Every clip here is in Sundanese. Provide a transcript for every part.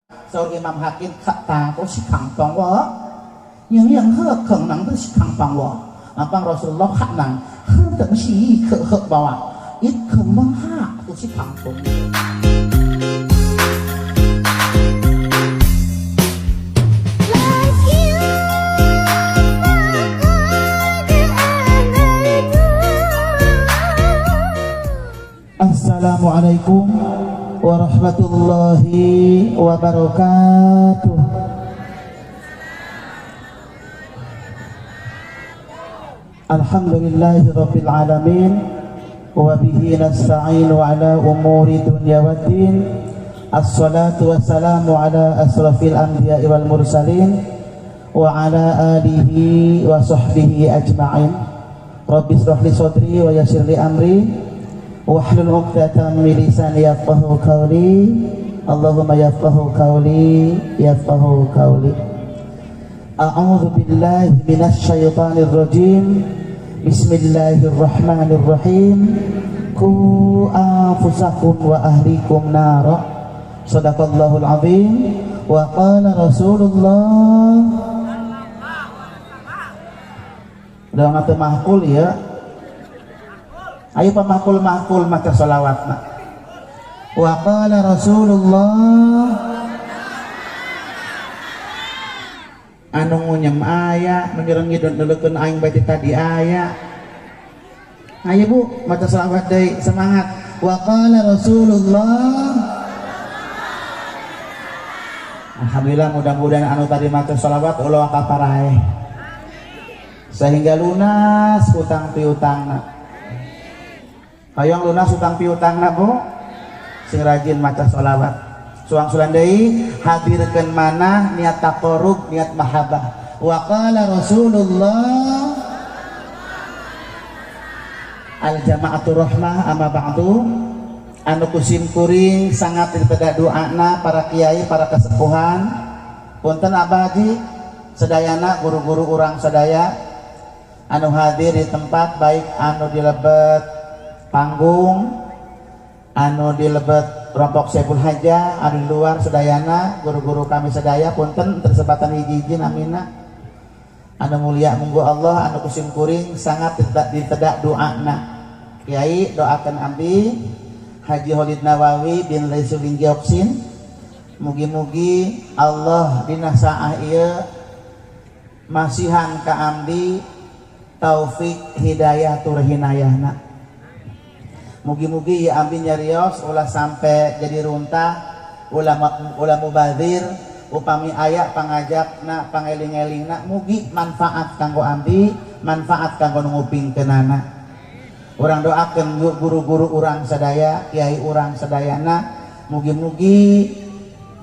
Saur Imam Hakim 大都是扛帮我，营养好可能都是扛帮我。啊，帮 Rasulullah 可能好东西可好包啊，一可能哈都是扛帮。Assalamualaikum warahmatullahi wabarakatuh. Alhamdulillahirabbil alamin wa bihi nasta'inu ala umuri dunya waddin. Assalatu wassalamu ala asrafil anbiya'i wal mursalin wa ala alihi wa sahbihi ajma'in. Rabbi israh li sadri wa yassir li amri wahlul 'uqdatam min lisani yafqahu qawli. Allahumma yafqahu qawli yafqahu qawli. A'udzu billahi minasy syaithanir rajim. Bismillahirrahmanirrahim. Qu anfusakum wa ahlikum nara. Shadaqallahul azim. Wa qala Rasulullah. Udah ngate mahkul ya. Ayo pamakul-makul maca sholawatna. Wa qala Rasulullah anu ngunyem aya, nu nyerengit nulukeun aing bae tadi aya. Ayo Bu, maca sholawat deui, semangat. Wa qala Rasulullah. Alhamdulillah, mudah-mudahan anu tadi maca sholawat ulah kaparaeh. Sehingga lunas hutang piutangna. Hayang lunas utang piutangna Bu, sing rajin maca sholawat. Suang-sulan deui hadirkeun manah niat taqarrub, niat mahabbah. Wa qala Rasulullah al jama'atu rahmah amma ba'du. Anu kusim kuring sangat dipeda doana para kiai, para kesepuhan. Punten Abah Haji sedayana guru-guru urang sadaya anu hadir di tempat baik anu di lebet panggung, anu di lebet rompok Saiful Haja, anu di luar sedayana guru-guru kami sedaya, punten tersebatan hiji-hiji namina anu mulia munggu Allah, anu kusim kuring sangat ditedak doana. Kiai doakan abdi Haji Kholid Nawawi bin Laisulin Gioksin, mugi-mugi Allah dina saah ieu masihan ka abdi taufik hidayah tur hinayahna. Mugi-mugi ya abdi nyarios ulah sampai jadi runtah, ulah mubazir, upami aya pangajakna pangeling-elingna mugi manfaat kanggo abdi, manfaat kanggo ngupingkeunana. Urang doakeun guru-guru urang sadaya, kiai urang sadayana, mugi-mugi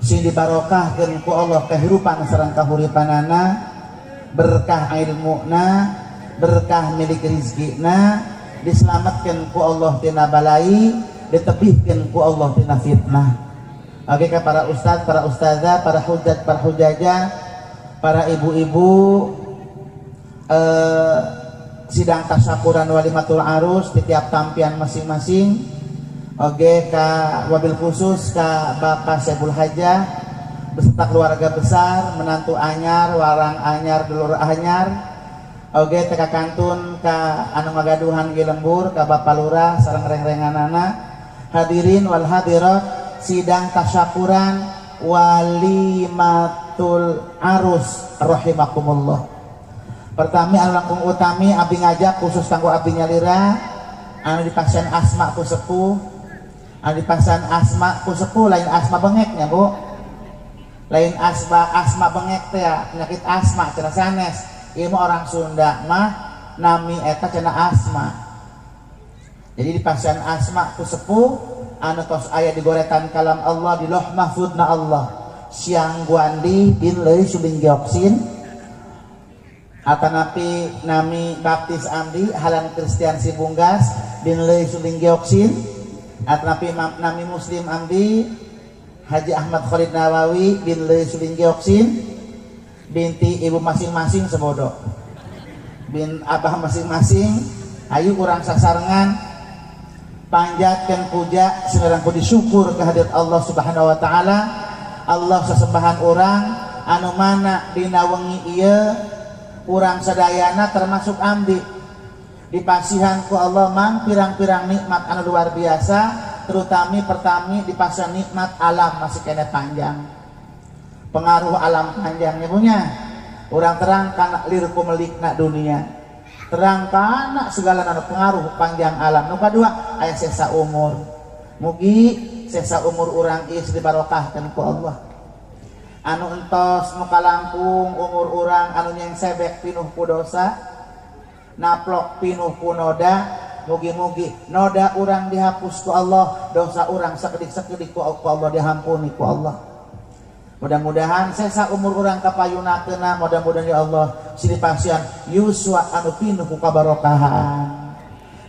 sing dibarokahkeun ku Allah kehidupan sareng kahuripanana, berkah ilmuna, berkah milik rizkina, diselamatkan ku Allah tina balai, ditebihkan ku Allah tina fitnah. Oke, ke para ustadz, para ustazah, para hujat, para hujaja, para ibu-ibu, sidang tasyakuran walimatul arus di tiap tampian masing-masing. Oke, ka wabil khusus ka Bapak Saiful Haja beserta keluarga besar, menantu anyar, warang anyar, dulur anyar. Oke, teka kantun ka anu ngagaduhan di lembur ka Bapak Lurah sareng reng-renganana. Hadirin wal hadirat sidang tasyakuran walimatul arus rahimakumullah. Pertami anu langkung utami abdi ngajak khusus kanggo abdi nyalira anu di pasien asma ku sepuh, anu di pasien asma ku sepuh, lain asma bengeknya Bu, lain asma asma bengek teh ya, penyakit asma cenah sanes. Ieu mah orang Sunda mah nami eta cenah asma. Jadi di pasien asma ku sepuh anu tos aya digoretan kalam Allah di Loh Mahfudna Allah. Siang Guandi bin Leuy Subing Gioksin atanapi nami baptis amdi Halan Kristian Sibunggas bin Leuy Subing Gioksin atanapi nami Muslim amdi Haji Ahmad Kholid Nawawi bin Leuy Subing Gioksin binti ibu masing-masing sebodoh bin abah masing-masing. Ayo urang sasarengan panjatkan puja semerang puji syukur kehadirat Allah Subhanahu wa taala. Allah sesembahan urang anu mana dina wengi ieu urang sadayana termasuk ambi dipasihan ku Allah mang pirang-pirang nikmat anu luar biasa, terutami pertami dipasihan nikmat alam masih kene panjang. Pengaruh alam panjangnya punya urang terang kana lir kumelikna dunia, terang kana segala anu pengaruh panjang alam. Nu kadua aya sesa umur, mugi sesa umur urang ieu dibarokahkeun ku Allah. Anu entos nu kalangkung umur urang anu nyengsebek pinuh ku dosa, naplok pinuh ku noda, mugi-mugi noda urang dihapus ku Allah, dosa urang sakedik-sakedik ku Allah dihampuni ku Allah. Mudah-mudahan sesa umur urang kapayunakeuna, mudah-mudahan ya Allah silih pasian yuswa anu pinuh ku kabarokahan.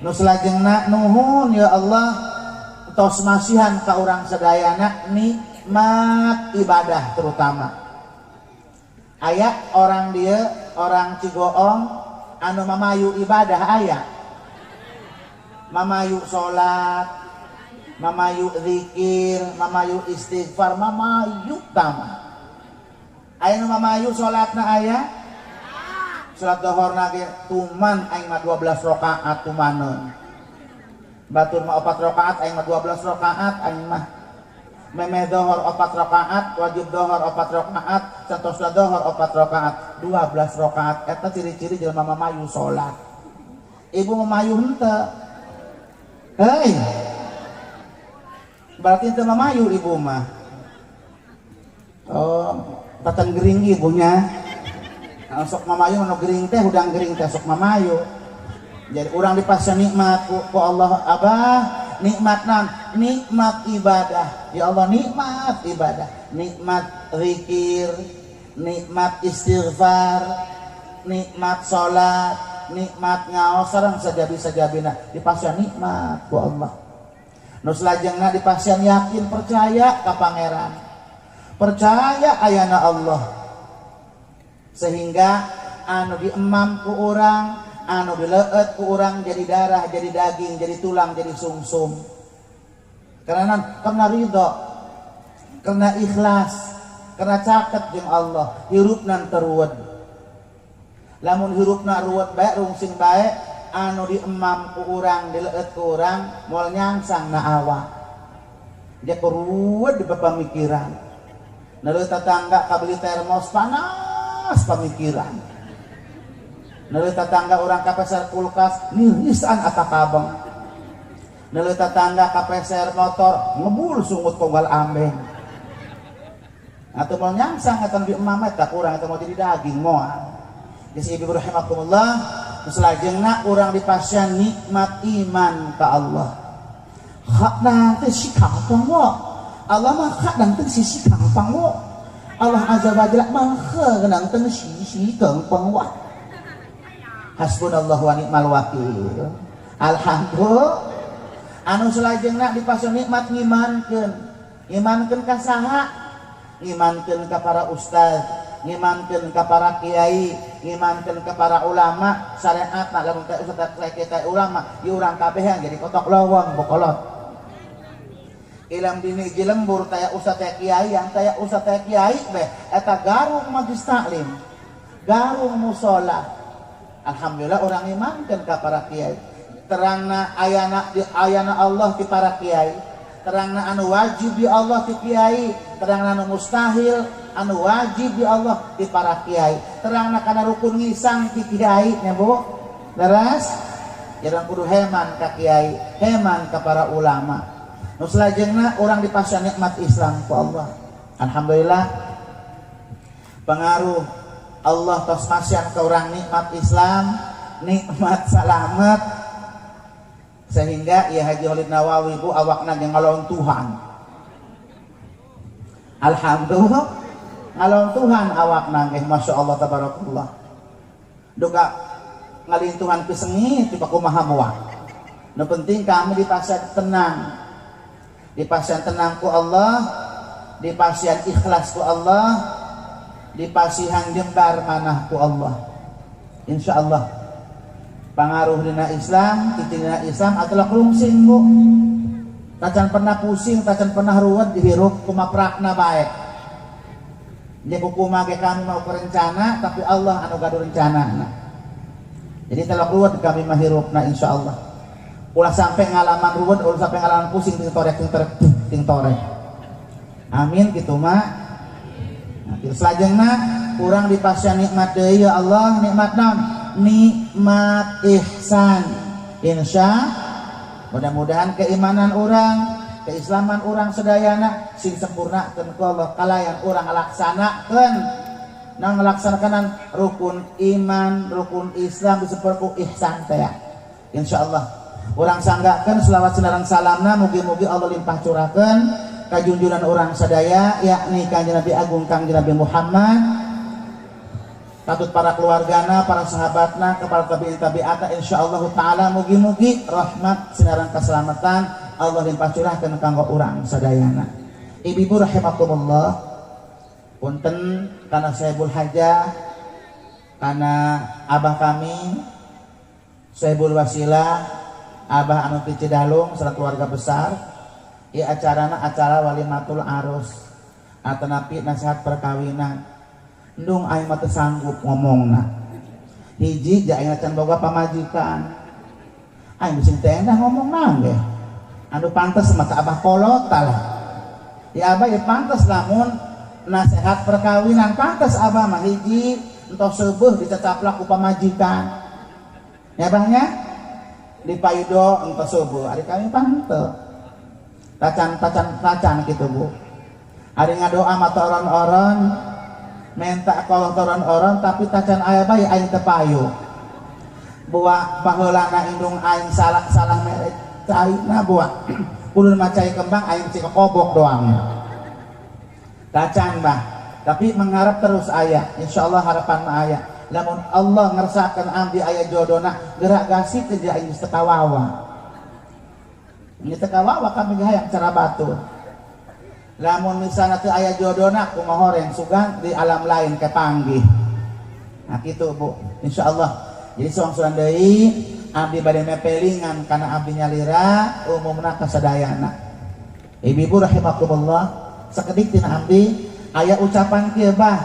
Nu salajengna nuhun ya Allah tos masihan ka urang sadayana nikmat ibadah terutama. Aya orang dia orang Cigoong anu mamayu ibadah aya. Mamayu salat, mamayu zikir, mamayu istighfar, mamayu tama. Aya nu mamayu salatna aya? Salat dohorna ge tuman aing mah 12 rakaat tumaneun. Batur mah 4 rakaat aing mah 12 rakaat aing mah. Memeh dohor 4 rakaat, wajib dohor 4 rakaat, satosna dohor 4 rakaat, 12 rakaat. Eta ciri-ciri jelema mamayu salat. Ibu mamayu henteu. Hei. Berarti itu mamayu ibu mah. Oh, tatan gering ibunya. Nah, sok mamayu anu gering teh hudang gering teh sok mamayu. Jadi urang dipasihan nikmat ku Allah abah, nikmat nan, nikmat ibadah. Ya Allah nikmat ibadah, nikmat zikir, nikmat istighfar, nikmat salat, nikmat ngaos sareng sajabi-sajabina dipasihan nikmat ku Allah. Nu salajengna dipasihan yakin percaya ka Pangeran. Percaya ayana Allah. Sehingga anu diemam ku urang, anu dileueut ku urang jadi darah, jadi daging, jadi tulang, jadi sumsum. Karena ridho, karena ikhlas, karena caket jeung Allah, hirupna teruwet. Lamun hirupna ruwet bae rungsing bae, anu diemam ku urang, dileueut ku urang, moal nyangsang na awak. Dia ruwet di pamikiran. Neuleuh tetangga kabeli termos panas pamikiran. Neuleuh tetangga urang kapeser kulkas nirisan atakabeng. Neuleuh tetangga kapeser motor ngebul sungut konggal ambeng. Atau mau nyangsang eta di emam eta kurang eta mau jadi daging moal. Geus ibu rahimakumullah, salajengna urang dipasihan nikmat iman ka Allah. Hakna teh si kang wo. Allah mah hak dan teh si kang wo. Allah azza wa jalla mah hak dan teh si kang wo. Hasbunallahu wa ni'mal wakil. Alhamdulillah. Anu salajengna dipasihan nikmat ngimankeun. Ngimankeun ka saha? Ngimankeun ka para ustaz, ngimankeun ka para kiai, ngimankeun ka para ulama, syariatna lamun teh ustaz teh ulama, ieu urang kabehan jadi kotok lowong bokolot. Ilam dini jelembur taya ustaz teh kiai, yang taya ustaz teh kiai beh eta garung majlis taklim, garung musola. Alhamdulillah orang imankan ka para kiai. Terangna ayana di ayana Allah di para kiai. Terangna anu wajib di Allah di kiai, terangna anu mustahil anu wajib di Allah di para kiai. Terangna kana rukun ngisang di kiai nya Bu. Leres? Urang kudu heman ka kiai, heman ka para ulama. Nu salajengna urang dipasihan nikmat Islam ku Allah. Alhamdulillah pengaruh Allah tos masihan ke orang nikmat Islam, nikmat salamet, sehingga ya Haji Khalid Nawawi bu awakna ge ngalontuhan. Alhamdulillah ngalontuhan awakna ge Masya Allah tabarakallah. Duka ngalintuhan pisengit di kumaha moal. Nu penting kami dipasihan tenang. Dipasihan tenang ku Allah, dipasihan ikhlas ku Allah, dipasihan jembar manah ku Allah. Insyaallah pangaruh dina Islam, dina Islam adalah rungsing bu. Tacan pernah pusing, tacan pernah ruwet dihirup kumaprakna bae. Nya kumaha ge kami mau rencana tapi Allah anu gaduh rencana. Jadi telok ruwet kami mah hirupna insyaallah. Ulah sampai ngalaman ruwet, ulah sampai ngalaman pusing ting torek ting torek ting torek. Amin gitu mah. Nah, selajengna urang dipasihan nikmat deui ya Allah, nikmat naon? Nikmat ihsan. Insya mudah-mudahan keimanan urang, keislaman urang sedayana sing sempurnakeun ku Allah kalayan urang ngalaksanakeun nang ngalaksanakeun rukun iman, rukun Islam disempurna ihsan teh. Insyaallah urang sanggakeun selawat sinareng salamna mugi-mugi Allah limpah curahkeun ka junjuran urang sadaya yakni Kanjeng Nabi Agung Kanjeng Nabi Muhammad katut para keluargana, para sahabatna, kepada tabi'in tabi'ata insyaallah taala mugi-mugi rahmat sinareng keselamatan Allah limpah curahkeun kanggo urang sadayana. Ibu-ibu rahimakumullah, punten kana Sahibul Hajah, kana abah kami Sahibul Wasilah, abah anu ti Cidalung sareng keluarga besar. Ieu acarana acara walimatul arus atanapi nasihat perkawinan. Endung aing mah teu sanggup ngomongna. Hiji ja aing can boga pamajikan. Aing bisi teu endah ngomongna ge. Anu pantes mah ka abah kolot lah. Ya abah ya pantes lamun nasihat perkawinan pantes abah mah hiji entos seueuh dicacaplak ku pamajikan. Ya abahnya di paido entos seueuh ari kami panteu. Tacan-tacan gitu Bu. Ari ngadoa mah toron-oron minta kolot toron-oron tapi tacan aya bae aing teu payu. Buah baheulana indung aing salah mere caina buah kudu mah cai kembang aing cik kobok doang. Tacan bah, tapi mengharap terus aya. Insyaallah harapan mah aya. Lamun Allah ngersakeun abdi aya jodona gerak gasih teh aing geus teu kawawa. Ini teu kawawa kami hayang cara batur. Lamun misalna teu aya jodona kumaha horeng sugan di alam lain kepanggih. Nah kitu Bu, insyaallah. Jadi suang-suang deui abdi bade mepelingan kana abdi nyalira umumna kasadayana. Ibu-ibu rahimakumullah, sakedik tina abdi aya ucapan kieu bah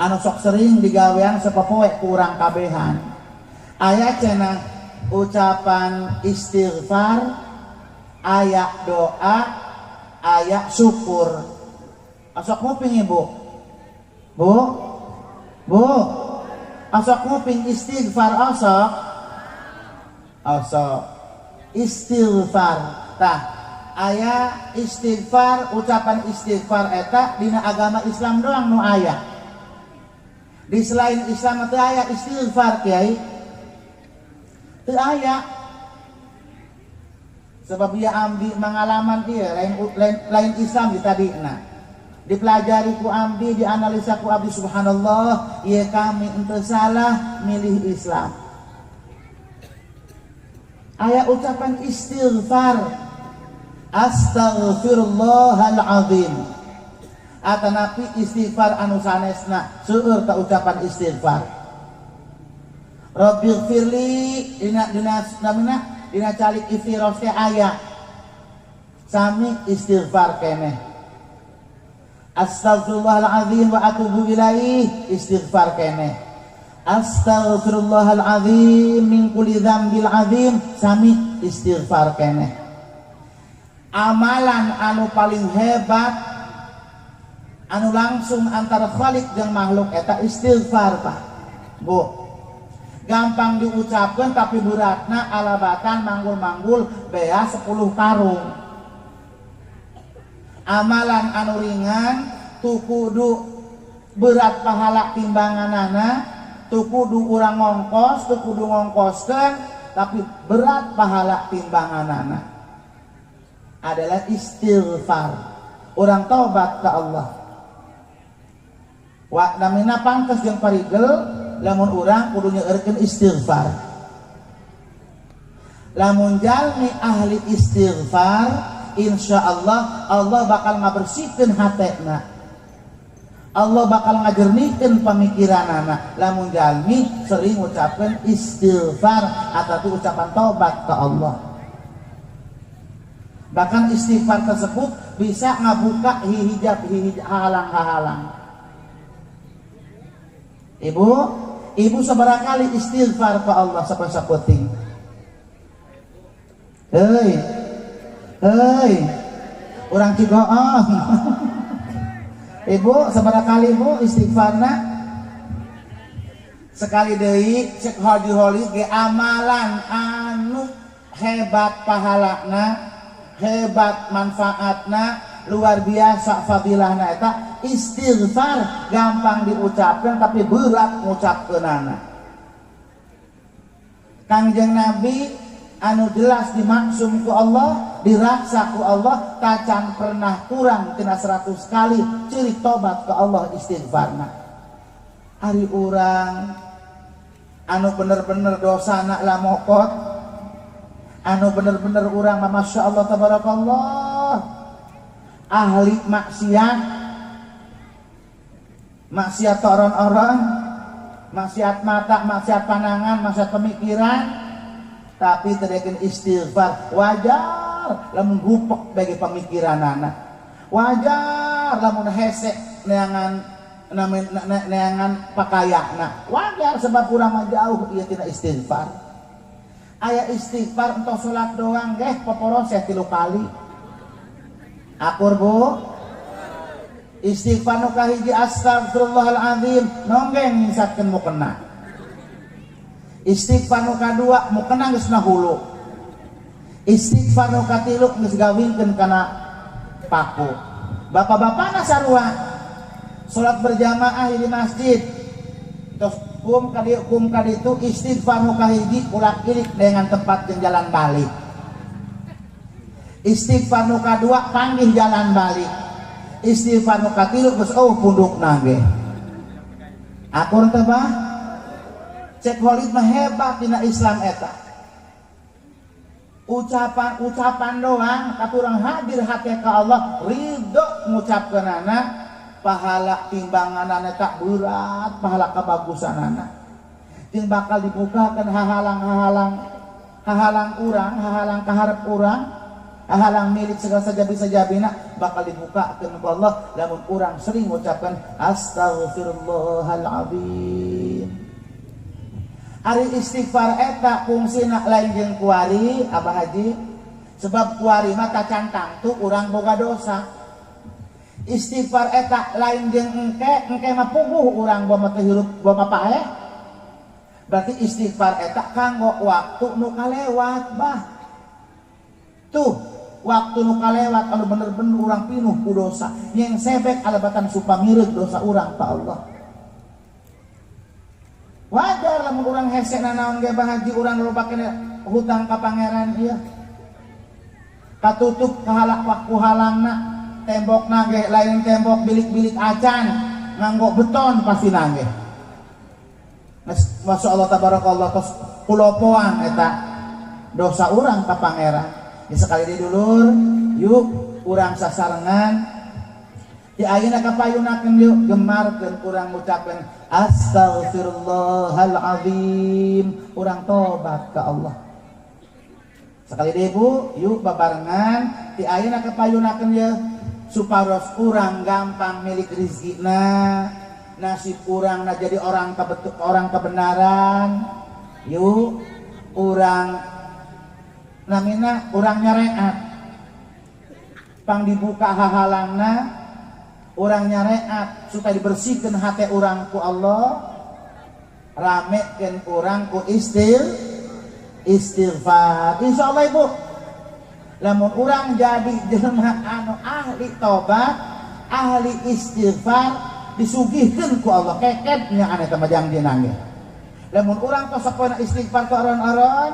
anu sok sering digawean sapopoe ku urang kabehan. Aya cenah ucapan istighfar, aya doa, aya syukur. Asok nguping ibu. Bu. Bu. Asok nguping istighfar asok. Asok istighfar. Tah, aya istighfar, ucapan istighfar eta dina agama Islam doang nu aya. Di selain Islam teu aya istighfar kiai. Teu aya. Sebab dia ambi mengalaman ieu lain Islam di tadina. Dipelajari ku ambi, dianalisa ku abdi subhanallah, ieu kami henteu salah milih Islam. Aya ucapan istighfar, astaghfirullahalazim. Atanapi istighfar anu sanesna, seueur ta ucapan istighfar. Rabbighfirli dina dina namina dina calik iftiros teh aya. Sami istighfar keneh. Astaghfirullahalazim wa atubu ilaih, istighfar keneh. Astaghfirullahalazim min kulli dzambil azim, sami istighfar keneh. Amalan anu paling hebat anu langsung antara khalik jeung makhluk eta istighfar Pak. Bu, gampang diucapkan tapi beratna alabatan manggul-manggul bea 10 karung. Amalan anu ringan tu kudu berat pahala timbanganana, tu kudu urang ngongkos, tu kudu ngongkoskeun tapi berat pahala timbanganana adalah istighfar. Urang taubat ka Allah. Wa namina pangkes jeung parigel lamun urang kudu nyeueurkeun istighfar. Lamun jalmi ahli istighfar, insyaallah Allah bakal ngabersihkeun hatena. Allah bakal ngajernihkeun pamikiranana. Lamun jalmi sering ngucapkeun istighfar atau ucapan taubat ke Allah. Bahkan istighfar tersebut bisa ngabuka hijab halang-halang. Ibu, ibu sabaraha kali istighfar ke Allah sampai sapoting? Hei, hei, orang Cigoong. Ibu sabaraha kali ibu istighfarna? Sekali deui cek Haji Holis ge amalan anu hebat pahalana, hebat manfaatna, luar biasa fadilahna eta istighfar. Gampang diucapkan tapi berat ngucapkeunana. Kangjeng Nabi anu jelas dimaksum ku Allah, diraksa ku Allah, tacan pernah kurang tina 100 kali ceurik tobat ke Allah istighfarna. Ari urang anu bener-bener dosana lamokot, anu bener-bener urang mah Masya Allah tabarakallah ahli maksiat, maksiat orang-orang, maksiat mata, maksiat pandangan, maksiat pemikiran, tapi teriakin istighfar. Wajar lamun gupek bagi pemikiran anak, wajar lamun hesek neangan neangan pakayana, wajar sebab urang mah jauh ieu tina istighfar. Aya istighfar untuk salat doang geh poporoseh 3 kali. Akur bu? Istighfar nu kahiji astagfirullahalazim nonggeng nyingsatkeun mukena. Istighfar nu kadua mukena geus na hulu. Istighfar nu katilu geus gawingkeun kana paku. Bapak-bapana sarua salat berjamaah di masjid. Terus kum kaditu istighfar nu kahiji ulak ilik dengan tempat jeung jalan balik. Istighfar nu kadua panggih jalan balik. Istighfar nu katilu geus eueuh pundukna ge. Akur teh bah? Cek Khalid mah hebat dina Islam eta. Ucapan-ucapan doang tapi urang hadir hati ka Allah ridho ngucapkeunana, pahala timbanganana tak berat, pahala kebagusanana. Jeung bakal dibukakeun hahalang-hahalang, hahalang urang, hahalang kaharep urang, hahalang milik segala sajabi-sajabina bakal dibukakeun ku Allah lamun urang sering ngucapkeun astagfirullahalazim. Ari istighfar eta fungsina lain jeung kuari Abah Haji, sebab kuari mah tacan tangtu urang boga dosa. Istighfar eta lain jeung engke, engke mah puguh urang boga teu hirup boga paeh. Berarti istighfar eta kanggo waktu nu kalewat bah. Tuh waktu nu kalewat anu bener-bener urang pinuh ku dosa, nyeng sebek alebatan supamireut dosa urang ka Allah. Wajar lamun urang hese nanaon ge Bah Haji, urang loba kene hutang ka pangeran ieu. Katutup kahalak waktu halangna, tembokna ge lain tembok bilik-bilik acan, nganggo beton pasti nangge. Masya Allah tabarakallah tos kulopoan eta dosa urang ka pangeran. Ya sekali di dulur, yuk urang sasarengan. Di ayeuna kapayunakeun yuk gemarkeun urang ngucapkeun astagfirullahalazim, urang tobat ka Allah. Sekali deui Bu, yuk babarengan di ayeuna kapayunakeun ye supados urang gampang milik rezekina, nasib urang na jadi orang kebetuk, orang kebenaran. Yuk urang namina urang nyareat. Pang dibuka hahalangna, urang nyareat supaya dibersihkan hati urang ku Allah, ramekeun urang ku istighfar. Insyaallah Ibu, lamun urang jadi jelema anu ahli tobat, ahli istighfar, disugihkeun ku Allah keketnya aneh teh janji nangge. Lamun urang tos sapoena istighfar ka oron-oron,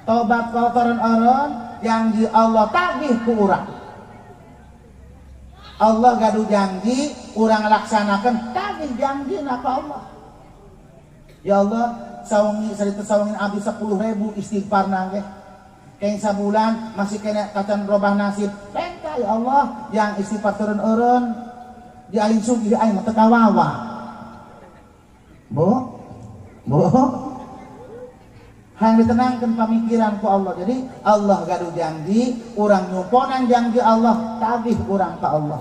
tobat ka oron-oron, janji Allah tagih ku urang. Allah gaduh janji, urang laksanakan, tagih janji napa Allah. Ya Allah, sawengi sarita sawengin abdi 10.000 istighfar nangge. Keng sabulan masih kena tacan robah nasib. Penta ya Allah, yang istighfar turun eureun, di aing sugih aing mah teu kawawa. Bu, bu, hayang ditenangkan pamikiran ku Allah. Jadi Allah gaduh janji, urang nyumponan janji Allah, tagih urang ka Allah.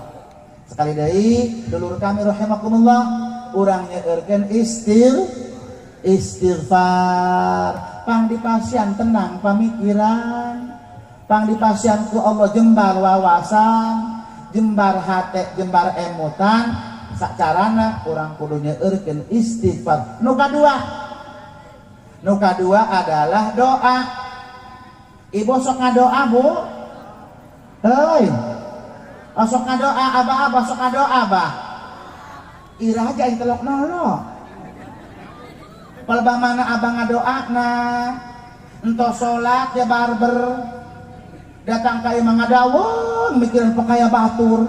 Sekali deui dulur kami rahimakumullah, urang nyeurkeun istighfar. Pang dipasian tenang pamikiran, pang dipasian ku Allah jembar wawasan, jembar hate, jembar emutan. Sacarana urang kudu nyeurkeun istighfar. Nu kadua adalah doa. Ibu sok ngadoa bu? Hei, sok ngadoa abah-abah sok ngadoa abah. Ira aja yang telok nolo. Palebah mana abah ngadoa na? Entos sholat ya barber. Datang ka imah ngadaweng mikirin pekaya batur.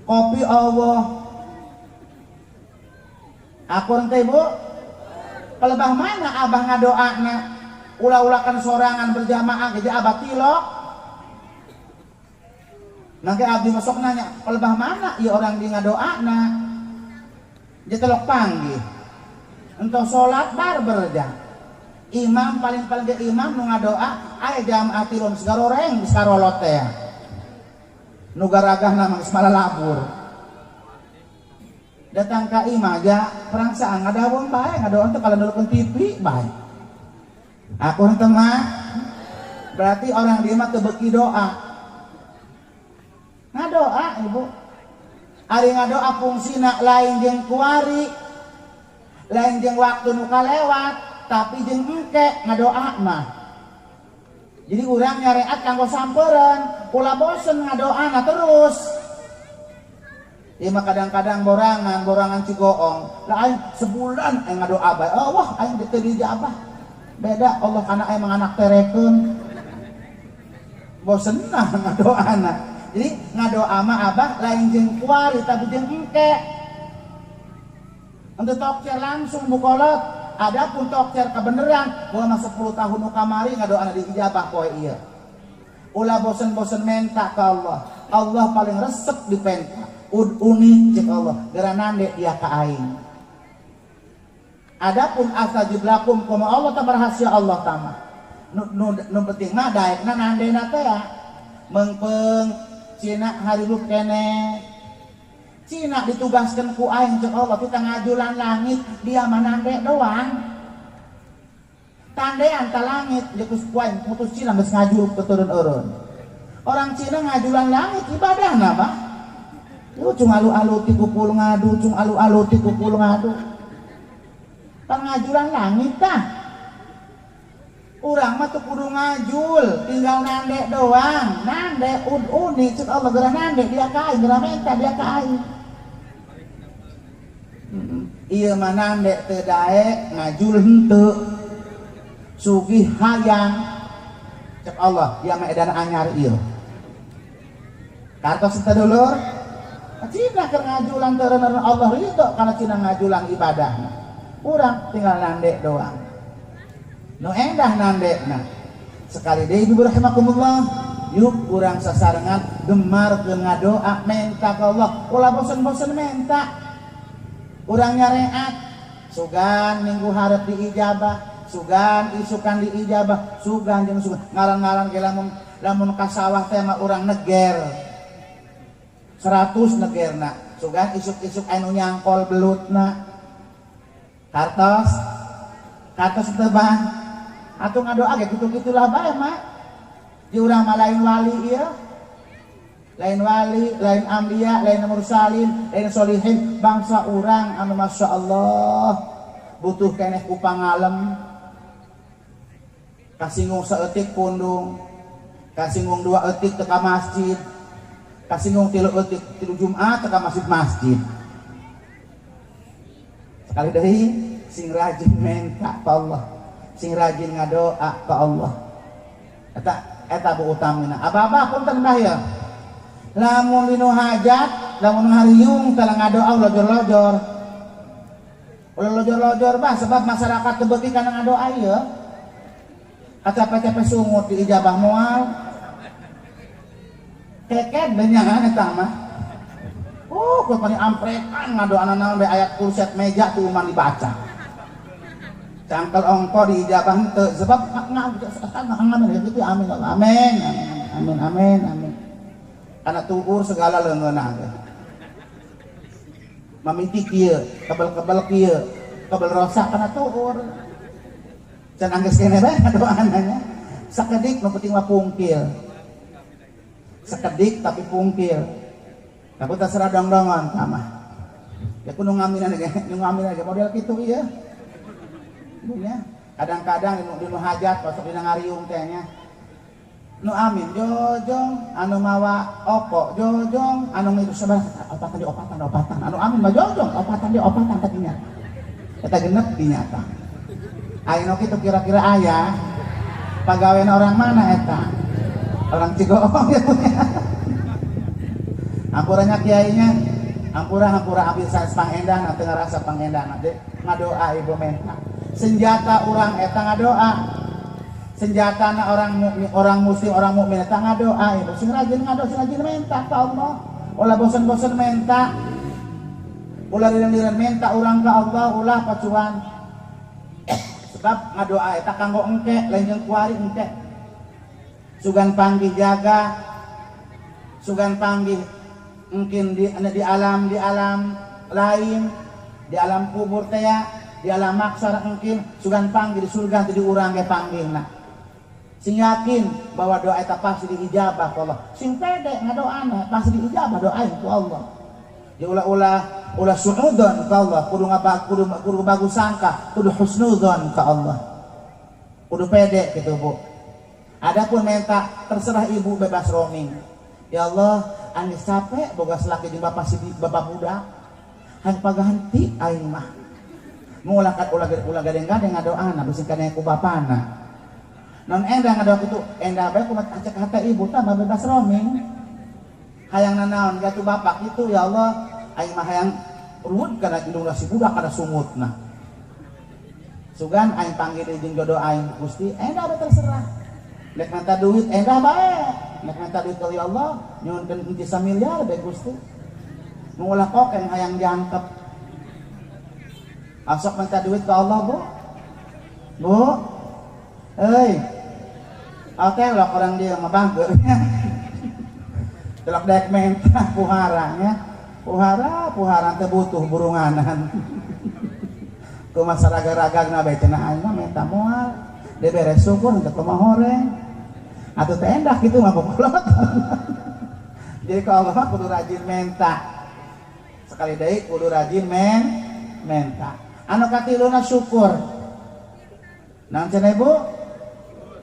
Kopi Allah. Akur teh ibu? Palebah mana abah ngadoa na? Ulah-ulakan sorangan berjamaah jadi abah tilok. Nanti abdi masuk nanya, palebah mana ya orang di ngadoa na? Dia telok panggih. Entos sholat barber ja. Imam paling-paling ke imam nu ngadoa aya jamaah tilon segaroreng geus karolot teh. Nu garagahna mah geus malalabur. Datang ka imah ja perangsaan ngadaweng bae, ngadoa teh kalau nulukkeun TV bae. Akur teh mah berarti orang dia mah teu beuki doa. Ngadoa ibu. Ari ngadoa fungsina lain jeung kuari, lain jeung waktu nu kalewat, tapi jeung engke ngadoa mah. Jadi urang nyareat kanggo sampereun, ulah bosen ngadoana terus. Ieu mah kadang-kadang borangan cigoong. Lah aing sebulan aing ngadoa bae. Oh wah aing teu diijabah. Beda Allah kana aing mah anak terekeun. Bosen nah ngadoana. Jadi ngadoa mah abah lain jeung kuari tapi jeung engke. Untuk tokcer langsung bukolot. Adapun tokcer kebeneran, gua mah 10 tahun nu kamari ngadoana diijabah poe ieu. Ulah bosen-bosen menta ke Allah. Allah paling resep dipenta. Ud'uni cek Allah, geura nande dia ka aing. Adapun astajib lakum kumaha Allah tah rahasia Allah tah. Nu penting mah daekna nandena teh ya. Meungpeung Cina harirup keneh. Cina ditugaskan ku aing cek Allah kita ngajulan langit, dia mah nande doang. Tandean ta langit jeung ku aing mutus Cina geus ngajul keturun-urun. Orang Cina ngajulan langit ibadahna mah. Lu cung alu-alu ti kupul ngadu, cung alu-alu ti kupul ngadu. Pangajulan langit tah. Urang mah teu kudu ngajul, tinggal nande doang. Nande uduni cek Allah geura nande dia ka aing, geura menta dia ka aing. Ieu mah nande teu daek, ngajul henteu. Sugih hayang. Cek Allah, dia mah edan anyar ieu. Kartos teh dulur. Cina keur ngajulan teu reuneureun Allah ridho kana Cina ngajulan ibadahna. Urang tinggal nande doang. Nu endah nandekna. Sekali deui ibu rahimakumullah, yuk urang sasarengan gemar keur ngadoa menta ka Allah. Ulah bosen-bosen menta. Urang nyareat sugan minggu hareup diijabah, sugan isukan diijabah, sugan jeung sugan ngaran-ngaran ge lamun ka sawah teh mah urang neger. 100 negerna, sugan isuk-isuk anu nyangkol belutna. Kartos teu bah. Atuh ngadoa ge kitu-kitulah bae mah. Di urang mah lain wali ieu. Lain wali, lain ambiya, lain mursalin, lain solihin, bangsa urang anu masya Allah butuh keneh ku pangalem. Kasinggung saeutik pundung, kasinggung 2 eutik teu ka masjid. Kasinggung 3 eutik 3 Jumat teu ka masjid-masjid. Sekali deui sing rajin menta ka Allah, sing rajin ngadoa ka Allah. Eta bu utamina. Abah-abah punten bah ya. Lamun dinu hajat, lamun hariung teh ngadoa lojor-lojor. Ulah lojor-lojor bah sebab masyarakat teu beuki kana ngadoa ieu. Kacape-cape sungut diijabah moal. Keket benyangan eta mah. Oh, kuat paling amprekan ngadoana naon bae ayat kursi meja tuh uman dibaca. Cangkel ongko diijabah henteu sebab amin gitu amin amin amin amin amin. Karena tuur segala leungeunna ge. Mamiti kieu, kebel-kebel kieu, kebel rosak kana tuur. Can anggeus keneh bae ngadoana nya. Sakedik nu penting mah pungkil. Sakedik tapi pungkil. Aku terserah dong-dongon tamah. Ya kudu ngaminan ge, nu ngaminan ge model kitu ieu. Nya kadang-kadang dinu hajat masuk dina ngariung teh nya. Nu amin jojong, anu mawa oko jojong, anu ngitu sabar opatan di opatan opatan, anu amin mah jojong, opatan di opatan tadinya. Eta genep dinyata. Aya nu kitu kira-kira aya. Pagawean orang mana eta? Orang Cigoong ya punya. Ampuranya kiainya, ampura ambil sanes pangendah, teu ngarasa pangendah teh ngadoa ibu menta. Senjata urang eta ngadoa. Senjatana orang mukmin, orang muslim, orang mukmin eta ngadoa ibu. Sing rajin ngadoa, sing rajin menta ka Allah. Ulah bosen-bosen menta. Ulah liren-liren menta urang ka Allah, ulah pacuan. Sebab ngadoa eta kanggo engke, lain jeung kuari engke. Sugan panggih jaga, sugan panggih mungkin di alam lain, di alam kubur teh, di alam maksar mungkin sugan panggih di surga teh di urang ge panggihna. Sing yakin bahwa doa eta pasti diijabah ku Allah. Sing pede ngadoana pasti diijabah doa ku Allah. Ya ulah suudzon ka Allah, kudu kudu bagus sangka, kudu husnudzon ka Allah. Kudu pede gitu Bu. Adapun minta terserah ibu bebas roaming. Ya Allah, anggeus capek boga salaki jeung bapak si bapak budak. Hayang pagahanti aing mah. Ulah gadeng-gadeng ngadoana bisi kana ku bapana. Non endah ngadoa kitu, endah bae kumaha acak hate ibu tah bebas roaming. Hayang nanaon gatu bapak kitu ya Allah, aing mah hayang ruwet kana indungna si budak kana sungutna. Sugan aing panggil jeung jodoh aing Gusti, endah bae terserah. Nek minta duit endah bae. Nek minta duit ka Allah, nyuhunkeun henteu samiliar bae Gusti. Mengulah kokeng hayang jangkep. Asok minta duit ke Allah, Bu. Bu. Euy. Oke lah orang dia mah bangga. Telok daek minta puharanya. Puhara teh butuh burunganan. Kumaha raga-ragagna bae cenah aing mah minta moal. Dibere syukur henteu kumaha horeng. Atuh teh endah kitu mah pokolot. Jadi ka Allah mah kudu rajin menta. Sekali deui kudu rajin menta. Anu katiluna syukur. Naon cenah Ibu?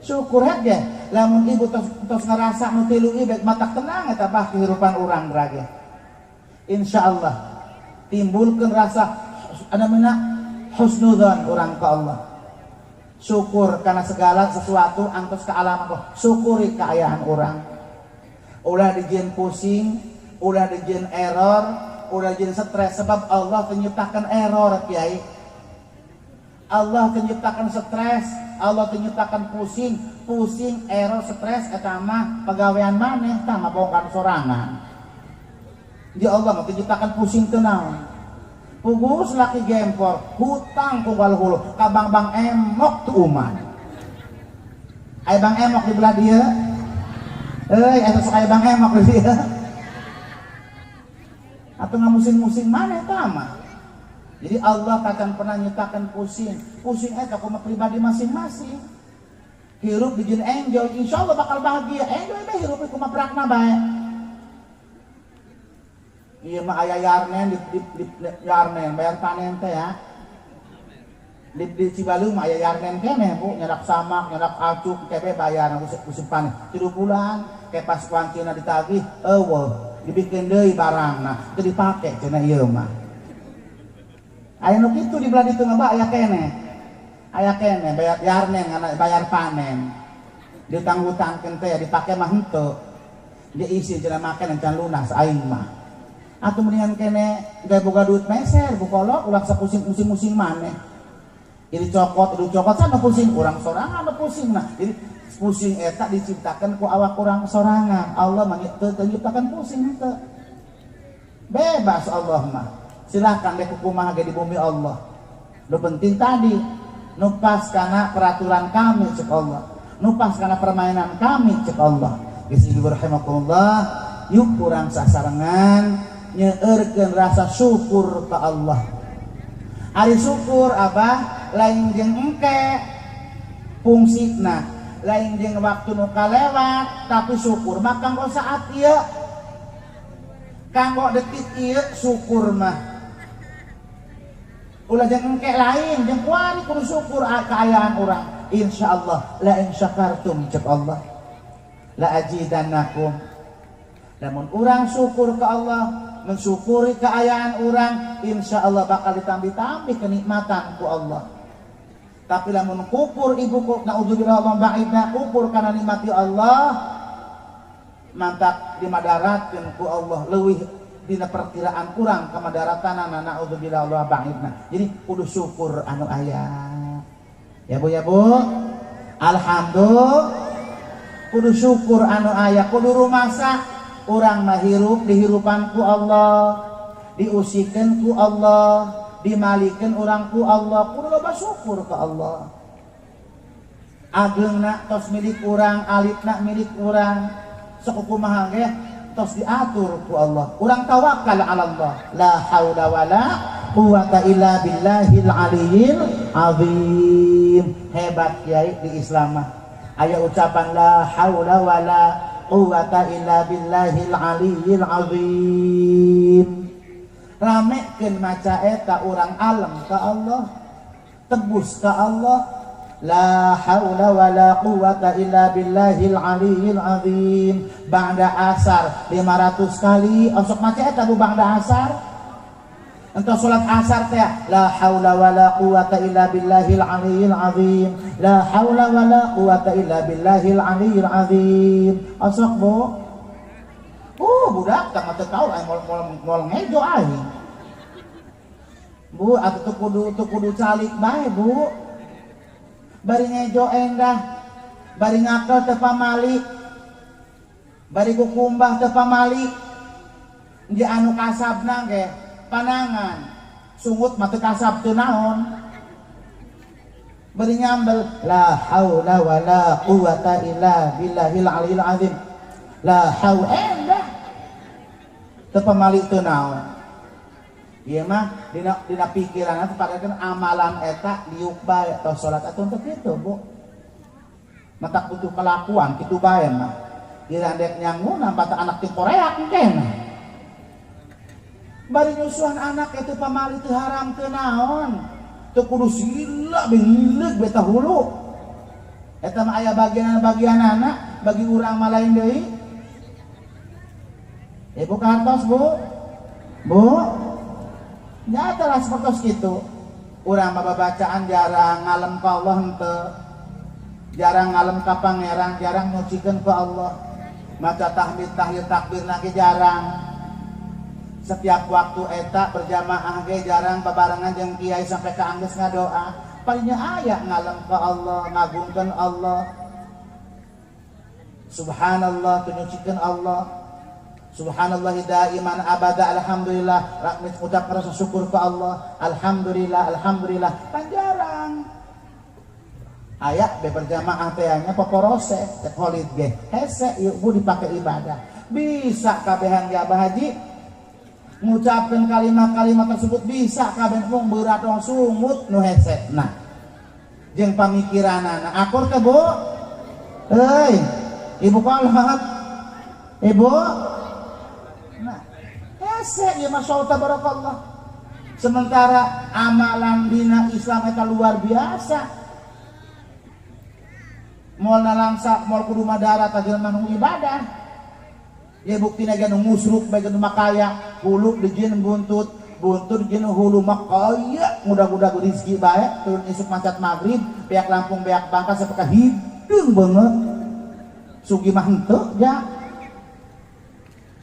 Syukur hege. Lamun ibu tos ngarasa nu tilu ieu bae matak tenang eta bah kehidupan urang rage. Insyaallah timbulkeun rasa ana husnudzon urang ka Allah. Syukur karena segala sesuatu angtos ke alam Allah. Syukuri keayaan orang. Ulah dijieun pusing, ulah dijieun error, ulah dijieun stres. Sebab Allah menciptakan error, Kiai. Allah menciptakan stres, Allah menciptakan pusing, pusing, error, stres eta mah pagawean maneh tah mah bongkan sorangan. Di Allah menciptakan pusing teu naon. Pugus laki gempor, hutang ku hulu, ka bang-bang emok tu uman. Aya bang emok di belah dia. Euy, eta sok aya bang emok di dia. Atau ngamusing-musing mana eta mah. Jadi Allah takkan pernah nyiptakan pusing. Pusing eta kumaha pribadi masing-masing. Hirup dijieun enjoy, insyaallah bakal bahagia. Enjoy bae hirup kumaha prakna bae. Iya mah aya yarnen di yarnen bayar panen teh ya. Di Cibalung mah aya yarnen keneh Bu, nyerak samak, nyerak acuk kebe bayar musim panen. 3 bulan ke pas kuancina ditagih eueuh, dibikin deui barangna, teu dipake cenah ieu mah. Aya nu kitu di belah ditu mah aya keneh. Aya keneh bayar yarnen bayar panen. Diutang-utangkeun teh dipake mah henteu. Diisi cenah make can lunas aing mah. Atau mendingan kene gak boga duit meser bukolok ulah sapusing-pusing-pusing maneh. Jadi cokot sama pusing urang sorangan pusing nah. Jadi pusing eta diciptakan ku awak urang sorangan. Allah mah teu nyiptakan pusing teu. Bebas Allah mah. Silahkan deh kumaha ge di bumi Allah. Nu penting tadi nu pas kana peraturan kami cek Allah. Nu pas kana permainan kami cek Allah. Geus ibu rahimakumullah, yuk kurang sasarengan Nyeurkeun rasa syukur ka Allah. Ari syukur, Abah, lain jeung engke fungsina, lain jeung waktu nu kalewat, tapi syukur mah kanggo saat ieu, kanggo detik ieu. Syukur mah ulah jeung engke, lain jeung kuari. Kudu syukur kaayaan urang. Insyaallah, la in syakartum, cek Allah, la azidannakum. Lamun urang syukur ke Allah, mensyukuri keayaan urang, insya Allah bakal ditambih-tambih kenikmatan ku Allah. Tapi lamun kufur, ibu, naudzubillah Allah ba'idna, kufur karena nikmati Allah, mantap dimadaratkeun ku Allah leuwih dina perkiraan kurang kemadaratan. Naudzubillah Allah ba'idna. Jadi kudu syukur anu aya ya, Bu, ya, Bu. Alhamdulillah, kudu syukur anu aya, kudu rumasa urang mah hirup dihirupan ku Allah, diusikeun ku Allah, dimalikeun urang ku Allah. Kudu loba syukur ke Allah. Ageungna tos milik urang, alitna milik urang, sok kumaha ge tos diatur ku Allah. Urang tawakal ala Allah, la haula wala quwata illa billahil aliyyil azim. Hebat kiai di Islam mah, aya ucapan la haula wala quwata illa billahil aliyyil azim. Ramekeun maca eta, urang alem ka Allah, tebus ka Allah. La haula wala quwata illa billahil aliyyil azim ba'da asar 500 kali. Osok maca eta, Bu, ba'da asar. Entah salat asar teh, la haula wala quwata illa billahil aliyyil azim, la haula wala quwata illa billahil aliyyil azim. Osok, Bu. Oh, budak tah teu kaul aing, moal moal moal ngejo aing, Bu. Atuh teu kudu calik bae, Bu. Bari ngejo endah, bari ngakel teu pamali, bari kukumbah teu pamali. Di anu kasabna ge panangan sungut mah teu kasab, teu naon. Bari nyambel, la haula wala quwata illa billahil aliyil azim, la haula, endah teu pamali, teu naon. Ieu mah dina pikiran teh kan amalan eta diuk bae atau salat atuh teu kitu, Bu. Matak butuh kelakuan kitu bae mah. Kira dek nyanguna bata anak ti Korea engke. Bari nyusuan anak itu pamali, teu haram, teu naon. Teu kudu sila bengileug beta hulu. Eta mah aya bagian-bagian anak bagi urang mah lain deui. Ibu kantos, Bu? Bu? Nyata lah seperti itu. Urang mah bacaan jarang, ngalem ka Allah henteu. Jarang ngalem ka Pangeran, jarang nyucikeun ka Allah. Maca tahmid, tahlil, takbir lagi jarang. Setiap waktu eta berjamaah ge jarang babarengan jeung kiai sampai ka anggeus ngadoa. Palingnya aya ngalem ka Allah, ngagungkeun Allah. Subhanallah, nyucikeun Allah. Subhanallah daiman abada, alhamdulillah, ucap rasa syukur ke Allah, alhamdulillah, alhamdulillah, panjarang aya be berjamaah teh nya poporose cek holid ge hese. Ieu, Bu, dipakai ibadah bisa kabehan ge. Abah Haji ngucapkeun kalimat-kalimat tersebut bisa kabeh, mung berat dong sungut nu hese. Nah, jeung pamikiranana akur teh, Bu? Euy, ibu kolot, ibu. Nah, hese ieu mah, tabarakallah. Sementara amalan dina Islam eta luar biasa. Moal nalangsa, moal kudu madarat jelema nu ibadah. Ya buktina ge nu musruk bae nu makaya, hulu dijieun buntut, buntut dijieun hulu, makaya mudah-mudah rezeki bae. Turun isuk mancat maghrib, beak Lampung, beak Bangka, sampai ka hideung banget. Sugi mah henteu ja.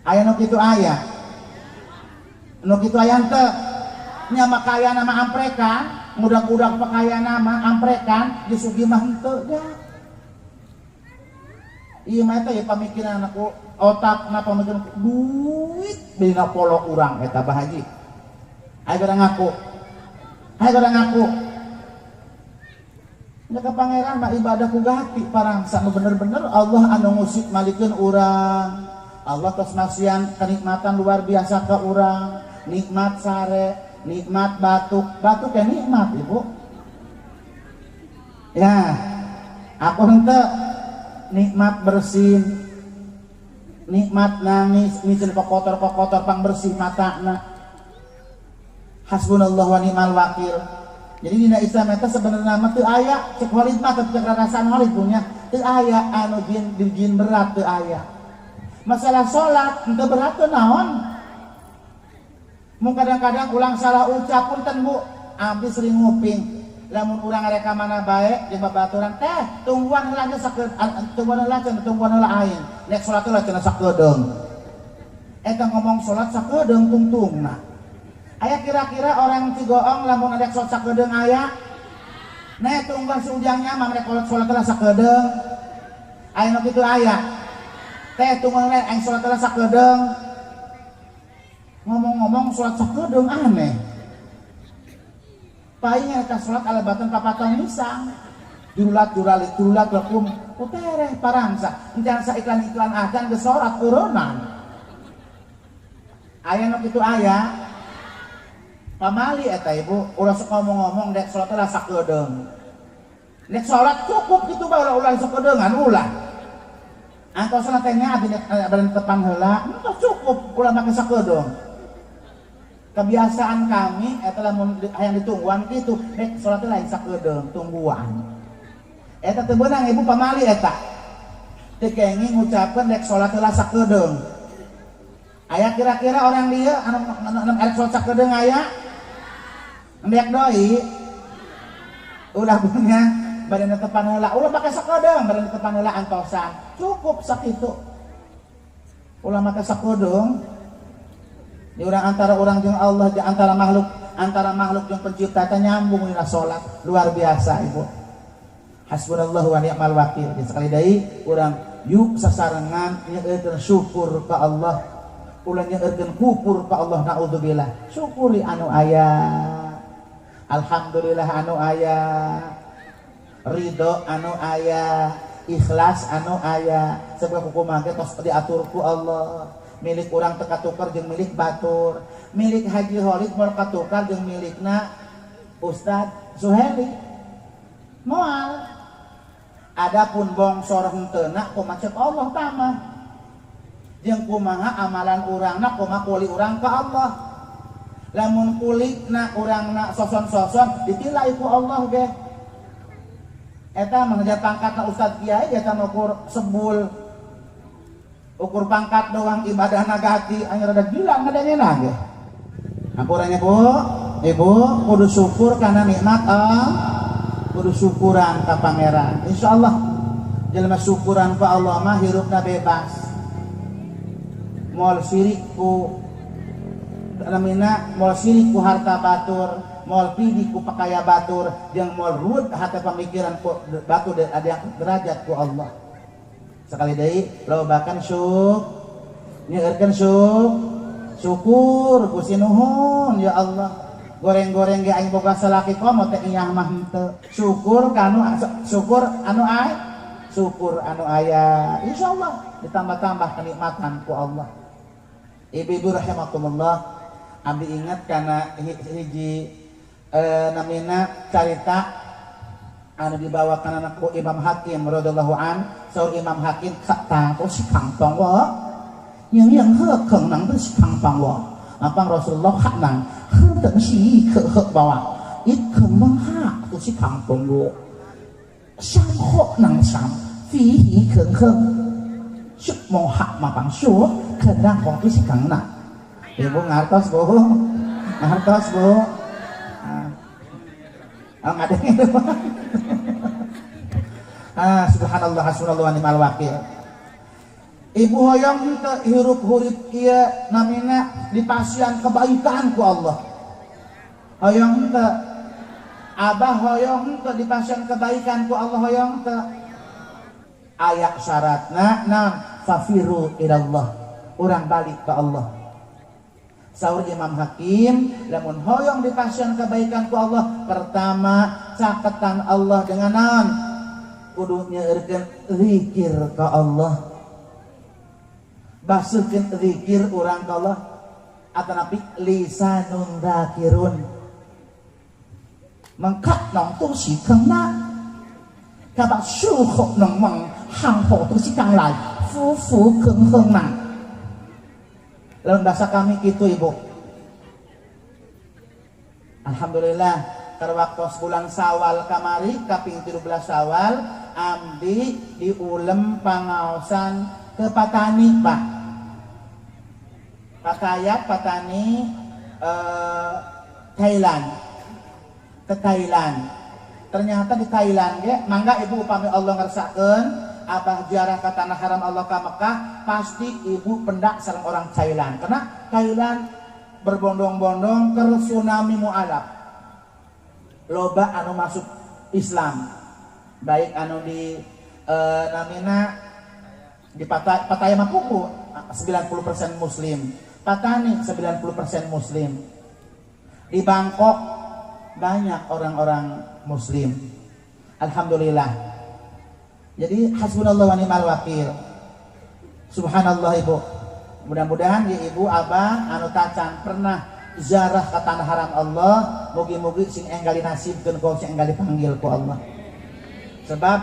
Aya nu kitu, aya nu kitu, aya henteu nya? Makaya nama amprekan, mudah-mudah pakaya nama amprekan di sugi mah henteu ja. Iya mah eta ya pamikiran aku, otak na pamikiran duit dina polo urang eta, Bah Haji. Ayo gara ngaku. Ayo gara ngaku. Nya ka Pangeran mah ibadah ku gati parangsa nu bener-bener. Allah anu ngusik malikeun urang. Allah tos masihan kenikmatan luar biasa ke urang, nikmat sare, nikmat batuk, batuk ya nikmat ibu. Ya, aku henteu nikmat bersin, nikmat nangis, micin kokotor-kokotor pang bersih matana. Hasbunallah wa ni'mal wakil. Jadi dina Islam eta sebenarnya mah teu aya cek Khalid mah teu rasaan Khalid punya teu aya anu jin berat teu aya. Masalah salat henteu berat teu naon. Mun kadang-kadang ulang salah ucap punten Bu, abdi sering nguping. Lamun urang rek ka mana bae jeung babaturan teh tungguan heula nya sakeun tungguan heula cenah tungguan heula aing. Nek salat heula cenah sakedeung. Eta ngomong salat sakedeung tungtungna. Aya kira-kira orang Cigoong lamun ada salat sakedeung aya? Nek tungguan si ujangnya mah rek salat heula sakedeung. Aya nu kitu aya. Teh tungguan heula aing salat heula sakedeung. Ngomong-ngomong salat sakedeung aneh. Paling eta salat alebatan papatong misang. Jurulat juralit jurulat lakum utereh parangsa. Encan sa iklan-iklan acan geus salat urunan. Aya nu kitu aya. Pamali eta ibu, ulah sok ngomong-ngomong dek salat lah sakedeung. Nek salat cukup kitu bae ulah sakedeungan ulah. Antosna teh nya abdi badan tepang heula, entos cukup ulah make sakedeung. Kebiasaan kami eta lamun hayang ditungguan kitu, nek salat lain sakedeung tungguan. Eta teu beunang ibu pamali eta. Teu kenging ngucapkeun nek salat heula sakedeung. Aya kira-kira orang dieu anu arek salat sakedeung aya? Ndek doi ulah punya badan tepan heula ulah make sakedeung badan tepan heula antosan cukup sakitu ulah make sakedeung di urang antara urang jeung Allah di antara makhluk jeung pencipta teh nyambung dina salat luar biasa ibu. Hasbunallahu wa ni'mal wakil. Sekali deui urang yuk sasarengan nyeurkeun syukur ka Allah ulah nyeurkeun kufur ka Allah naudzubillah. Syukuri anu aya. Alhamdulillah anu aya, ridho anu aya, ikhlas anu aya. Sebab kumaha ge tos diatur ku Allah. Milik urang teu katukar jeung milik batur. Milik Haji Khalid moal katukar jeung milikna Ustad Suheli. Moal. Adapun bongsor henteuna kumaha cek Allah tamah. Jeung kumaha amalan urangna kumaha kuli urang ka Allah. Lamun kulikna urangna soson-soson ditilai ku Allah ge. Eta mah pangkatna ustad kiai eta ukur sebul. Ukur pangkat doang ibadahna gati anya rada gila ngadengena ge. Hampuranya Bu, Ibu kudu syukur kana nikmat Allah. Kudu syukuran ka pangeran. Insyaallah jelema syukuran ka Allah mah hirupna bebas. Moal sirik ku namina moal sirik ku harta batur, moal pidi ku pakaya batur, jeung moal ruwet hati pamikiran ku batur ada derajat ku Allah. Sekali deui lobakan syuk, nyeurkeun syuk, syukur Gusti nuhun ya Allah. Goreng-goreng ge aing boga salaki komo teh iyah mah henteu. Syukur kanu syukur anu ai, syukur anu aya. Insyaallah ditambah-tambah kenikmatan ku Allah. Ibu-ibu rahimakumullah, abdi ingat karena hiji namina carita anu dibawakan anakku Imam Hakim radhiyallahu an, saur Imam Hakim kata to si kang tong wo yang yang he keng nang si kang pang wo apang Rasulullah hak nang he teng si ke he bawa it keng meng ha to si kang tong wo sang ho nang sam fi hi keng he syuk mong hak ma pang su keng nang kong tu si kang na. Ibu ngartos Bu, ngartos Bu. Ah ngadeng itu. Ah subhanallah hasbunallah wa ni'mal wakil. Ibu hoyong henteu hirup hurip ieu namina dipasian kebaikan ku Allah. Hoyong henteu. Abah hoyong henteu dipasian kebaikan ku Allah hoyong henteu. Aya syaratna nam fafiru ilallah. Urang balik ke Allah. Saur Imam Hakim, lamun hoyong dipasian kebaikan ku Allah, pertama caketan Allah dengan naon? Kudu nyeurkeun zikir ka Allah. Baseukeun zikir urang ka Allah atanapi lisanun dzakirun. Mengkak nong tu si keng na. Kabak syuhuk nong meng hang ho tu si kang lai. Fu fu keng heng na. Lamun bahasa kami kitu ibu. Alhamdulillah keur waktos bulan Sawal kamari kaping 13 Sawal amdi diulem pangaosan ke Patani Pak. Pakayat Patani Thailand. Ke Thailand. Ternyata di Thailand ge mangga ibu upami Allah ngersakeun abah ziarah ke tanah haram Allah ke Mekah pasti ibu pendak sareng orang Thailand. Karena Thailand berbondong-bondong ke tsunami mualaf. Loba anu masuk Islam. Baik anu di namina di Pattaya Mapuku 90% muslim. Patani 90% muslim. Di Bangkok banyak orang-orang muslim. Alhamdulillah. Jadi hasbunallah wa ni'mal wakil. Subhanallah ibu. Mudah-mudahan ya ibu abah anu tacan pernah ziarah ke tanah haram Allah, mugi-mugi sing enggal dinasibkeun ku sing enggal dipanggil ku Allah. Sebab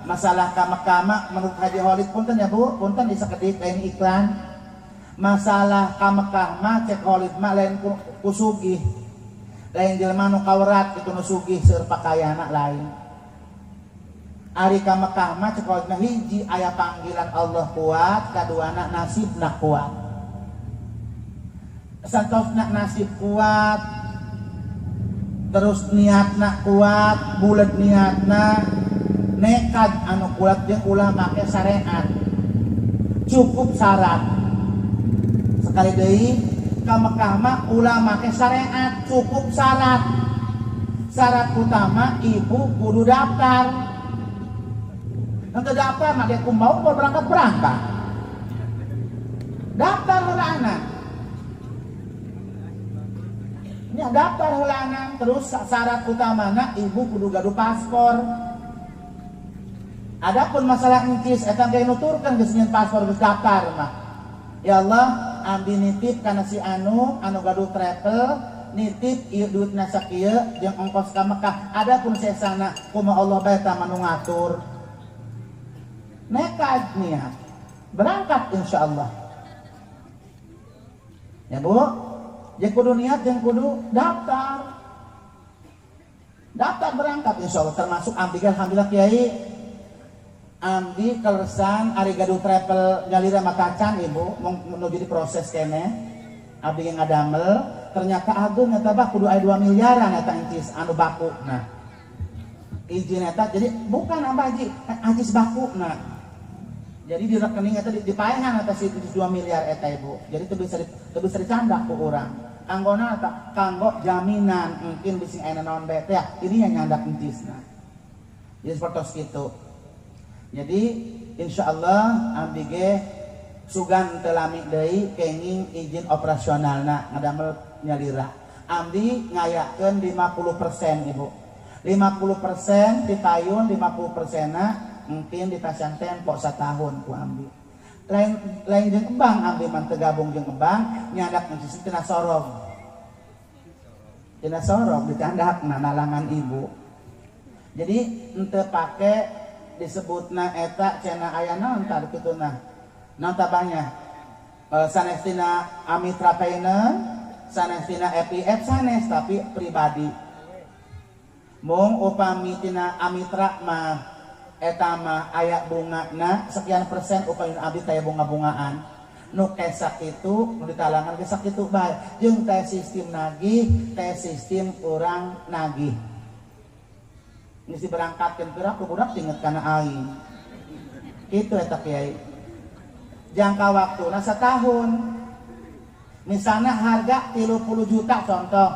masalah ka Mekah mah menurut Haji Khalid punten ya Bu, punten di sakedik lain iklan. Masalah ka Mekah mah cek Khalid mah lain ku sugih. Lain jelema nu kawrat kitu nu sugih seueur pakaianna lain. Ari ka Mekah mah cek Khalid mah hiji aya panggilan Allah kuat, kaduana nasibna kuat. Santosna nasib kuat, terus niatna kuat, bulet niatna, nekat anu kuat jeung ulah make syariat. Cukup syarat. Sekali deui ka Mekah mah ulah make syariat, cukup syarat. Syarat utama ibu kudu daftar. Nanti daftar mah dia mau berangkat berangkat. Daftar heula anak. Ini daftar heula anak, terus syarat utamana ibu kudu gaduh paspor. Adapun masalah engkis eta ge nuturkeun geus nyeun paspor geus daftar mah. Ya Allah, abdi nitip kana si anu gaduh travel, nitip ieu duitna sakieu jeung ongkos ka Mekah. Adapun sesana kumaha Allah bae tah manu ngatur. Nekat niat. Berangkat insyaallah. Ya Bu, jeung kudu niat jeung kudu daftar. Daftar berangkat insyaallah termasuk abdi alhamdulillah Kiai. Amdi kaleresan ari gaduh travel nyalira matacan ibu menuju di proses kene. Abdi ge ngadamel ternyata ageung eta bah kudu aya 2 miliaran eta encis anu baku. Nah, izin eta jadi bukan Abah Haji, encis baku nah. Jadi di rekening eta dipaehan eta si 2 miliar eta ibu. Jadi teu bisa dicandak ku urang. Kanggona eta kanggo jaminan mungkin bisi aya naon bae teh ini yang nyandak encisna. Jadi seperti itu. Jadi insyaallah abdi ge sugan teu lami deui kenging izin operasionalna ngadamel nyalira. Abdi ngayakeun 50% ibu. 50% dipayun 50%-na mungkin dipasang tempo satahun ku abdi. Lain jeung ebang abdi mah teu gabung jeung ebang nyandak encis tina sorog. Tina sorog dicandakna nalangan ibu. Jadi henteu pake disebutna eta cenah aya naon tah kituna. Naon tabahnya? Sanes tina Amitra Payment, sanes tina EPF sanes tapi pribadi. Mung upami tina Amitra mah eta mah aya bungana sekian persen upami abdi teh bunga-bungaan. Nu kesak itu nu ditalangan ge sakitu bae. Jeung teh sistem nagih, teh sistem urang nagih. Geus diberangkatkeun pira ku budak tinget kana aing. Kitu eta kiai. Jangka waktuna setahun. Misalnya harga 30 juta contoh.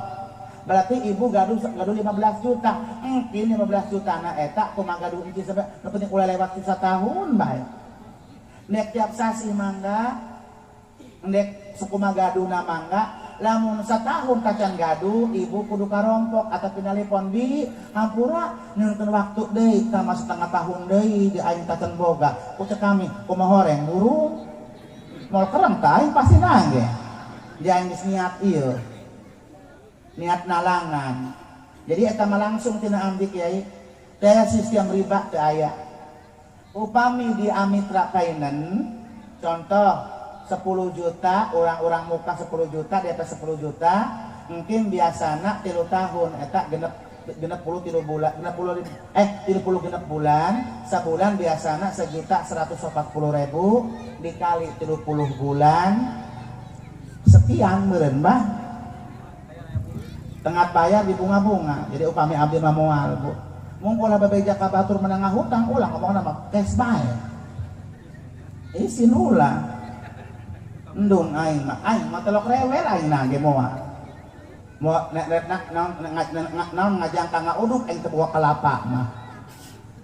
Berarti ibu gaduh 15 juta. Mungkin 15 juta na eta kumaha gaduh hiji sampe nu penting ulah lewat setahun bae. Nek tiap sasih mangga, nek sukumaha gaduhna mangga, lamun setahun kacan gaduh ibu kudu karompok atau pinalipon bi hampura nyunkeun waktu deui tama setengah tahun deui di aing kacan boga. Ku cek kami kumaha horeng burung. Moal kereng tah aing pasti nangge. Dia geus niat ieu. Niat nalangan. Jadi eta mah langsung tina ambi kiai. Teh sistem riba teu aya. Upami di Amitra Finance contoh 10 juta, orang-orang muka 10 juta, di atas 10 juta, mungkin biasana 3 tahun eta genep 63 bulan, 36 bulan, sabulan biasana 1.140.000 dikali 30 bulan sekian meureun bah. Tengah bayar di bunga-bunga. Jadi upami abdi mah moal, Bu. Mung ulah babeja ka batur menengah hutang ulah ngomongna mah cash bae. Isin ulah. Endung aing mah telok rewel aing na ge moal. Moal naon ngajang ka ngauduk aing teu boga kelapa mah.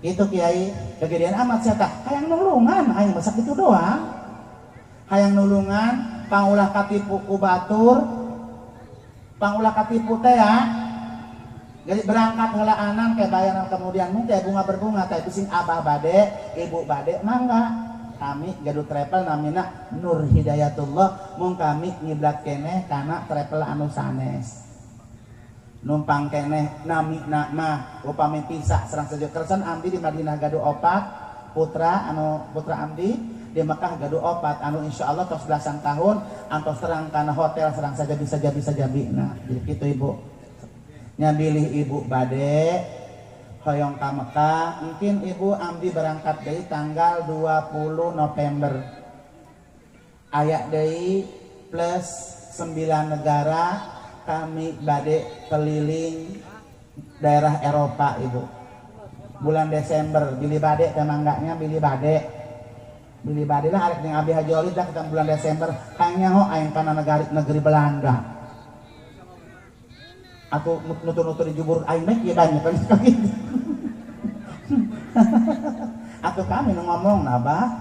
Itu kiai kegedian amat sia tah hayang nulungan aing mah sakitu doang. Hayang nulungan pangulah katipu ku batur. Pangulah katipu teh ya. Jadi berangkat heulaanan ke bayaran kemudian mungkin bunga berbunga teh bising abah bade, ibu bade mangga. Kami gaduh travel namina Nur Hidayatullah mung kami ngiblat keneh kana travel anu sanes. Numpang keneh namina mah upami pisah serang sejo kersan amdi di Madinah gaduh opat putra anu putra amdi di Mekah gaduh opat anu insyaallah tos belasan tahun antos terang kana hotel serang saja bisa jabi jabi. Nah jadi kitu ibu nyabilih ibu bade hoyong ka Mekah mungkin ibu amdi berangkat deui tanggal 20 November aya deui plus 9 negara kami bade keliling daerah Eropa ibu bulan Desember bilih bade teh mangganya bilih bade lah arek jeung Abi Haji Olid dah kita bulan Desember hayang nyaho aing kana negeri Belanda atau nutur-nutur di jubur aing mah ieu banyak kan gitu. Atau kami nu ngomong abah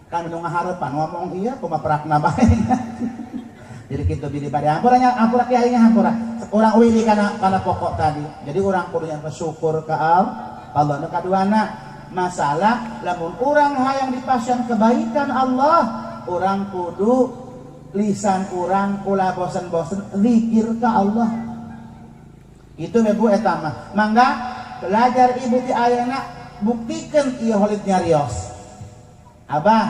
kami nu ngaharepan ngomong iya kumaha perakna bae. Jadi kitu bilih bade hampura nya hampura kiai nya hampura urang uili kana pokok tadi. Jadi urang kudu bersyukur ka Allah. Nu kaduana masalah lamun urang hayang dipasihan kebaikan Allah urang kudu lisan urang ulah bosen-bosen zikir ka Allah. Itu ibu eta mah. Mangga belajar ibu ti ayeuna buktikan ieu Holid nyarios. Abah,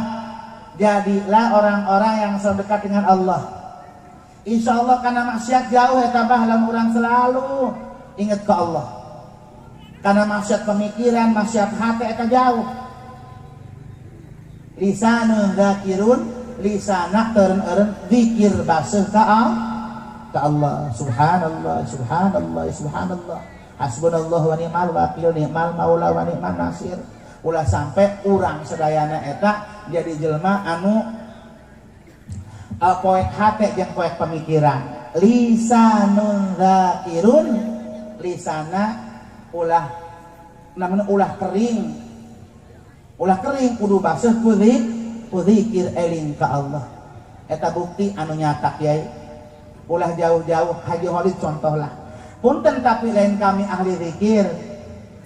jadilah orang-orang yang selalu dekat dengan Allah. Insyaallah karena maksiat jauh eta bah lamun urang selalu ingat ke Allah. Karena maksiat pemikiran, maksiat hati eta jauh. Lisanun dzakirun, lisana teureun-eureun zikir baseuh ka Allah. Subhanallah, subhanallah, subhanallah. Hasbunallah wa ni'mal wakil, ni'mal maula wa ni'man nasir. Ulah sampai urang sadayana eta jadi jelema anu poek hate jeung poek pemikiran. Lisanun dzakirun, lisana ulah namanya ulah kering. Ulah kering kudu baseuh ku zikir eling ka Allah. Eta bukti anu nyata kiai. Ulah jauh-jauh Haji Holid contohlah. Punten tapi lain kami ahli zikir,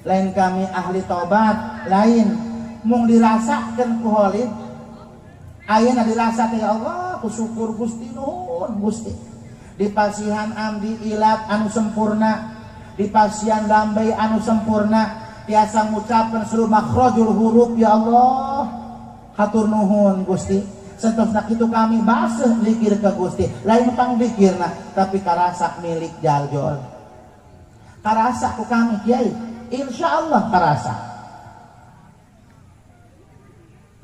lain kami ahli tobat, lain mung dirasakeun ku Holid. Ayeuna dirasakeun ya Allah, ku syukur Gusti nuhun Gusti. Dipasihan amdi ilat anu sempurna, dipasihan lambai anu sempurna, tiasa ngucapkeun seluruh makhrajul huruf ya Allah. Hatur nuhun Gusti. Sentosna kitu kami baseuh zikir ke Gusti, lain pang zikirna tapi karasak milik jaljol. Karasak ku kami kiai, insyaallah karasak.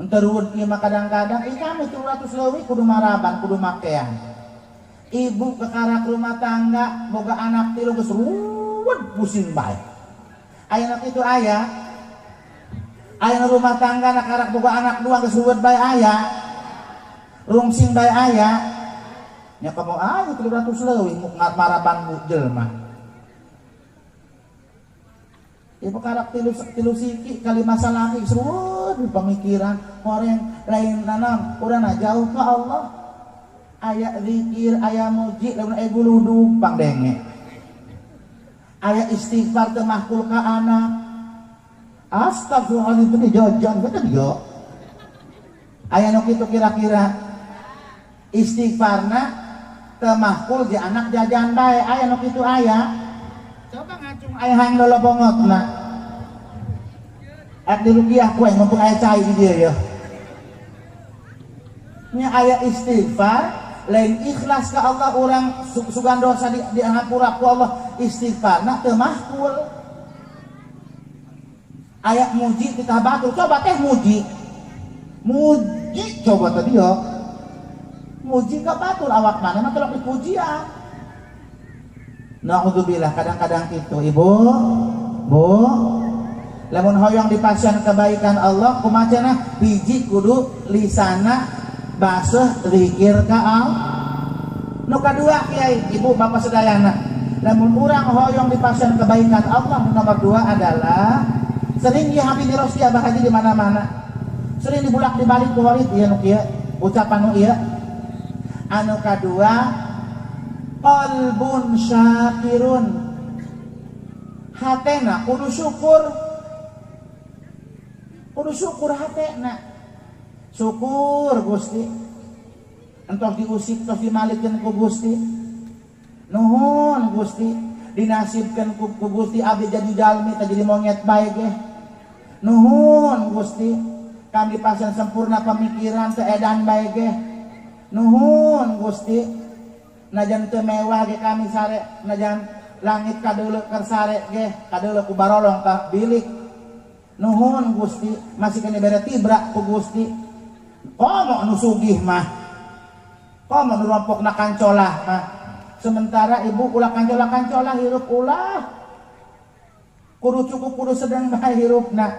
Enterun ieu mah kadang-kadang kami 300 leuwih kudu maraban, kudu makean. Ibu kekarak rumah tangga boga anak tilu geus ruwet pusing bae. Ayeuna kitu aya. Ayeuna rumah tangga nakarak boga anak dua geus ruwet bae aya. Rungsing bae aya. Nya kamu aya 300 leuwih muk maraban jelema. Ibu karak tilu siki kali masalah laki seruat pemikiran orang lain nanam urang jauh ke Allah. Aya zikir, aya muji, lamun aya guludug pangdenge. Aya istighfar teu mahkul ka anak. Astagfirullahaladzim teu dijojon teu dio. Aya nu kitu kira-kira Istighfarna teu mahkul di anak jajan bae aya nu kitu aya. Coba ngacung aya hayang lolobongotna. Ek dirukiah ku aing mumpung aya cai di dieu yeuh. Nya aya istighfar lain ikhlas ka Allah urang sugan dosa di hampura ku Allah istighfarna teu mahkul. Aya muji titah batur coba teh muji. Muji coba tadi yo. Muji ka batur awak mana mah telok dipujian. Naudzubillah kadang-kadang kitu ibu, bu. Lamun hoyong dipasihan kebaikan Allah kumaha cenah hiji kudu lisana baseuh zikir ka Allah. Nu kadua kiai ibu bapak sadayana lamun urang hoyong dipasihan kebaikan Allah nu nomor dua adalah sering ieu hapi miros ieu abah haji di mana-mana. Sering dibulak dibalik ku warid ieu nu kieu ucapan nu ieu. Anu kadua qalbun syakirun. Hatena kudu syukur. Kudu syukur hatena. Syukur Gusti. Entos diusik tos dimalikeun ku Gusti. Nuhun Gusti, dinasibkeun ku Gusti abdi jadi jalmi teh jadi monyet bae ge. Nuhun Gusti, kami pasien sempurna pemikiran teh edan bae ge. Nuhun Gusti, najan teu mewah ge kami sare, najan langit kadeuleu keur sare ge, kadeuleu ku barolong ka bilik. Nuhun Gusti, masih kena bere tibra ku Gusti. Komo nu sugih mah. Komo nu rompokna kancolah mah. Sementara ibu ulah kancolah-kancolah hirup ulah. Kudu cukup kudu sedang bae hirupna.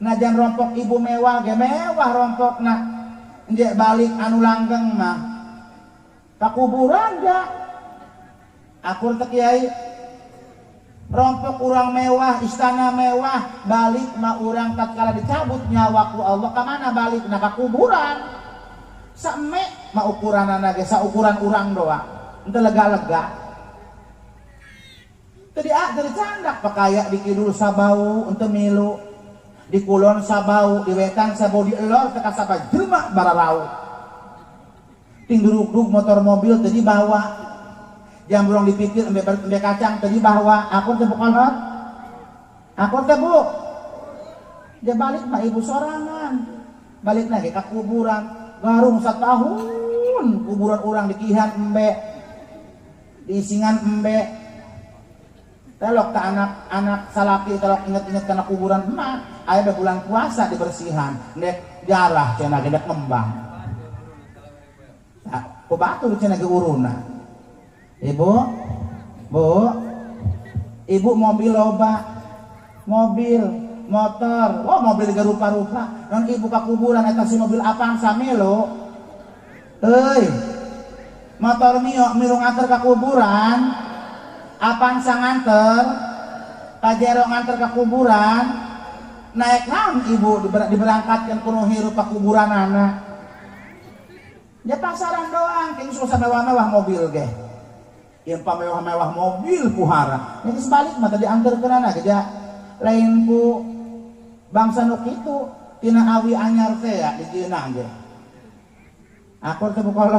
Najan rompok ibu mewah ge mewah rompokna. Njek balik anu langgeng mah. Ka kuburan ja. Akur teh kiai. Rompok urang mewah, istana mewah, balik mah urang tatkala dicabut nyawa ku Allah ka mana balik na ka kuburan. Same mah ukuranana ge saukuran urang doang. Ente lega-lega. Tadi dari candak pakaya di kidul sabau, ente milu, di kulon sabau, di wetan sabau, di elor teka saba jelema bararau. Ting duruk-duruk motor mobil tadi bawa. Jambrong dipikir embe kacang tadi bawa. Aku teh bukan. Aku teh bu. Dia balik mah ibu sorangan. Balik lagi ke kuburan. Garung setahun kuburan orang dikihan embe. Diisingan embe. Telok ke anak-anak salaki telok inget-inget karena kuburan emak. Aya bulan puasa dibersihan. Nek jarah cenah ge dek ngembang. Nah, ku batur cenah ge uruna. Ibu, bu, ibu mobil loba, mobil, motor, wah mobil ge rupa-rupa. Non ibu ka kuburan eta si mobil apaan samelo? Heuy. Motor Mio milu nganter ka kuburan, apaan nganter? Pajero nganter ka kuburan, naik naon ibu diberangkatkan kuno hirup ka kuburan anak. Ya pasaran doang, kayaknya susah mewah-mewah mobil ge. Yang pamewah-mewah mobil puhara. Ini sebalik mah tadi anterkeun anak ge lain ku bangsa nu kitu tina awi anyar teh ya dijieunna ge. Akur teh bukolot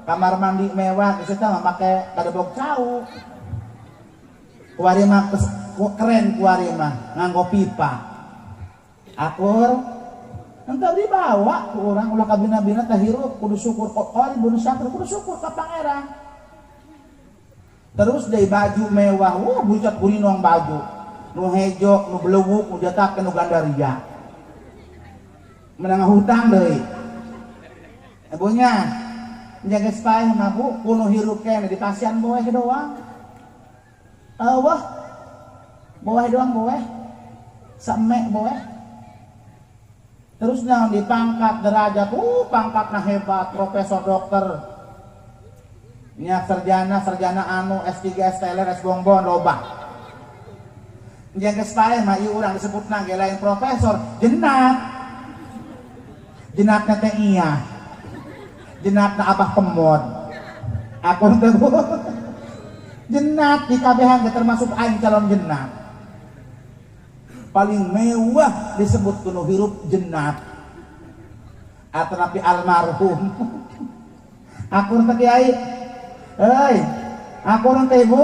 kamar mandi mewah geus eta mah make kadebok cau. Kuari mah keren kuari mah nganggo pipa. Akur entar dibawa ku urang ulah kabina-bina teh hirup kudu syukur kudu syukur kudu syukur ka pangeran. Terus dari baju mewah, wah bucat gurinong baju, nu hejo, nu belewuk, nu jatakeun, nu gandaria. Menang hutang deui. Ibunya jaga sepaeh mah bu, kuno hirup keneh di pasian boeh doang. Wah, boeh doang boeh, semek boeh. Terus naon dipangkat derajat, pangkatna hebat, profesor dokter. Nya sarjana, sarjana anu S3, STLR, S bongbon loba. Jeung geus paeh mah ieu urang disebutna ge lain profesor, jenat. Jenatna teh iya. Jenatna abah kemod. Akur teh bu. Jenat di kabehan ge termasuk aing calon jenat. Paling mewah disebut kuno hirup jenat. Atau napi almarhum. Akur teh kiai. Hei, akur teh ibu.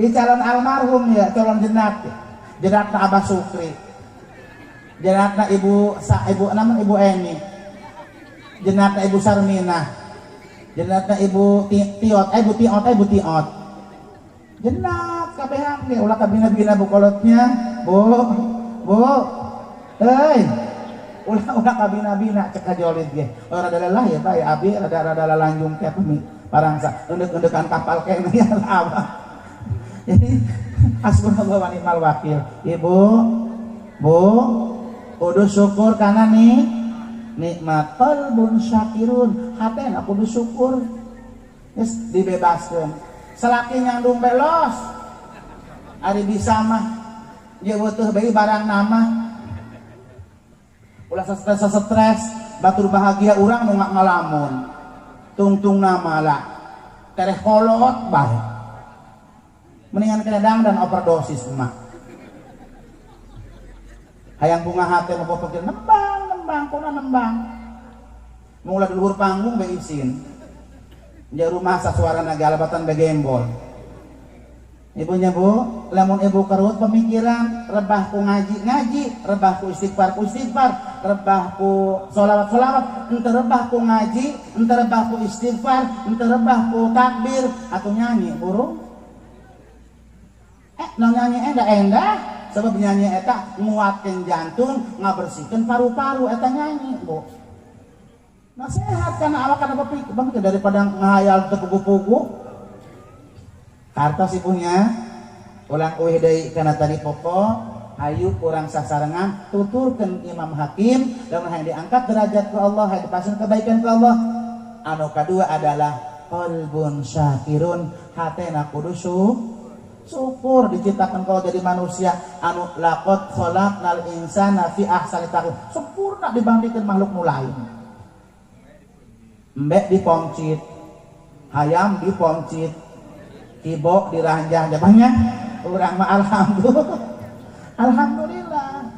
Ieu calon almarhum ya, calon jenak. Jenakna Abah Sukri. Jenakna ibu sa ibu namun ibu Eni. Jenakna ibu Sarminah. Jenakna ibu Tiot, ibu Tiot, ibu Tiot. Jenak kabehan ge ulah kabina-bina bu kolotnya. Bu, bu. Hei. Ulah kabina-bina cek kajolit ge. Oh rada lelah ya Pak ya abi rada-rada lalanjung teh parangsa endek-endekan kapal kene ya abah. Jadi hasbunallah wa ni'mal wakil. Ibu, bu, kudu syukur karena nih nikmat qalbun syakirun, hatena kudu syukur. Geus dibebaskeun. Salaki nyandung belos. Ari bisa mah dia butuh bae barang nama. Ulah stres-stres, batur bahagia urang nu ngalamun. Tungtung nama lah. Tereh kolot bae. Mendingan kedang dan overdosis emak. Hayang bunga hati mau pikir nembang, nembang, kuna nembang. Mula di luhur panggung be isin. Dia rumah sasuara naga alabatan be gembol. Ibunya bu, lamun ibu kerut pemikiran, rebah ku ngaji ngaji, rebah ku istighfar ku istighfar, rebah ku sholawat sholawat, ente rebah ku ngaji, ente rebah ku istighfar, ente rebah ku takbir, atau nyanyi burung. No nyanyi endah-endah, sebab nyanyi eta nguatkeun jantung, ngabersihkeun paru-paru eta nyanyi, bu. Nasihat karena awak kana bang daripada ngahayal teu pugu-pugu. Kartos ibunya ulang uih deui kana tadi pokok, hayu kurang sasarengan tuturkeun Imam Hakim lamun hayang diangkat derajat ku Allah, hayang dipasung kebaikan ku Allah. Anu kadua adalah qalbun syakirun, hatena kudu syukur diciptakan kalau jadi manusia anu laqad khalaqnal insana fi ahsani taqwim, sempurna dibandingkan makhluk nu lain. Embek diponcit, hayam diponcit, kibok diranjang jabahnya, urang mah alhamdulillah. Alhamdulillah.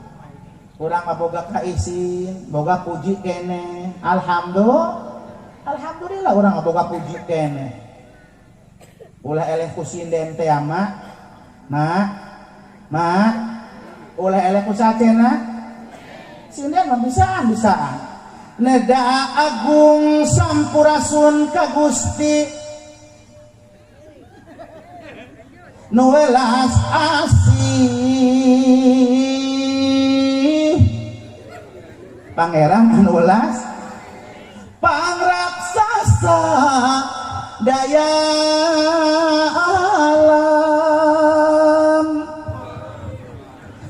Urang mah boga kaisin, boga puji kene. Alhamdulillah. Alhamdulillah urang mah boga puji kene. Ulah eleh ku sinden teh mak. Mak. Mak. Ulah eleh ku sacena. Sinden mah bisaan bisaan. Neda agung sampurasun ka Gusti. Nu welas asih. Pangeran anu welas pangraksasa daya alam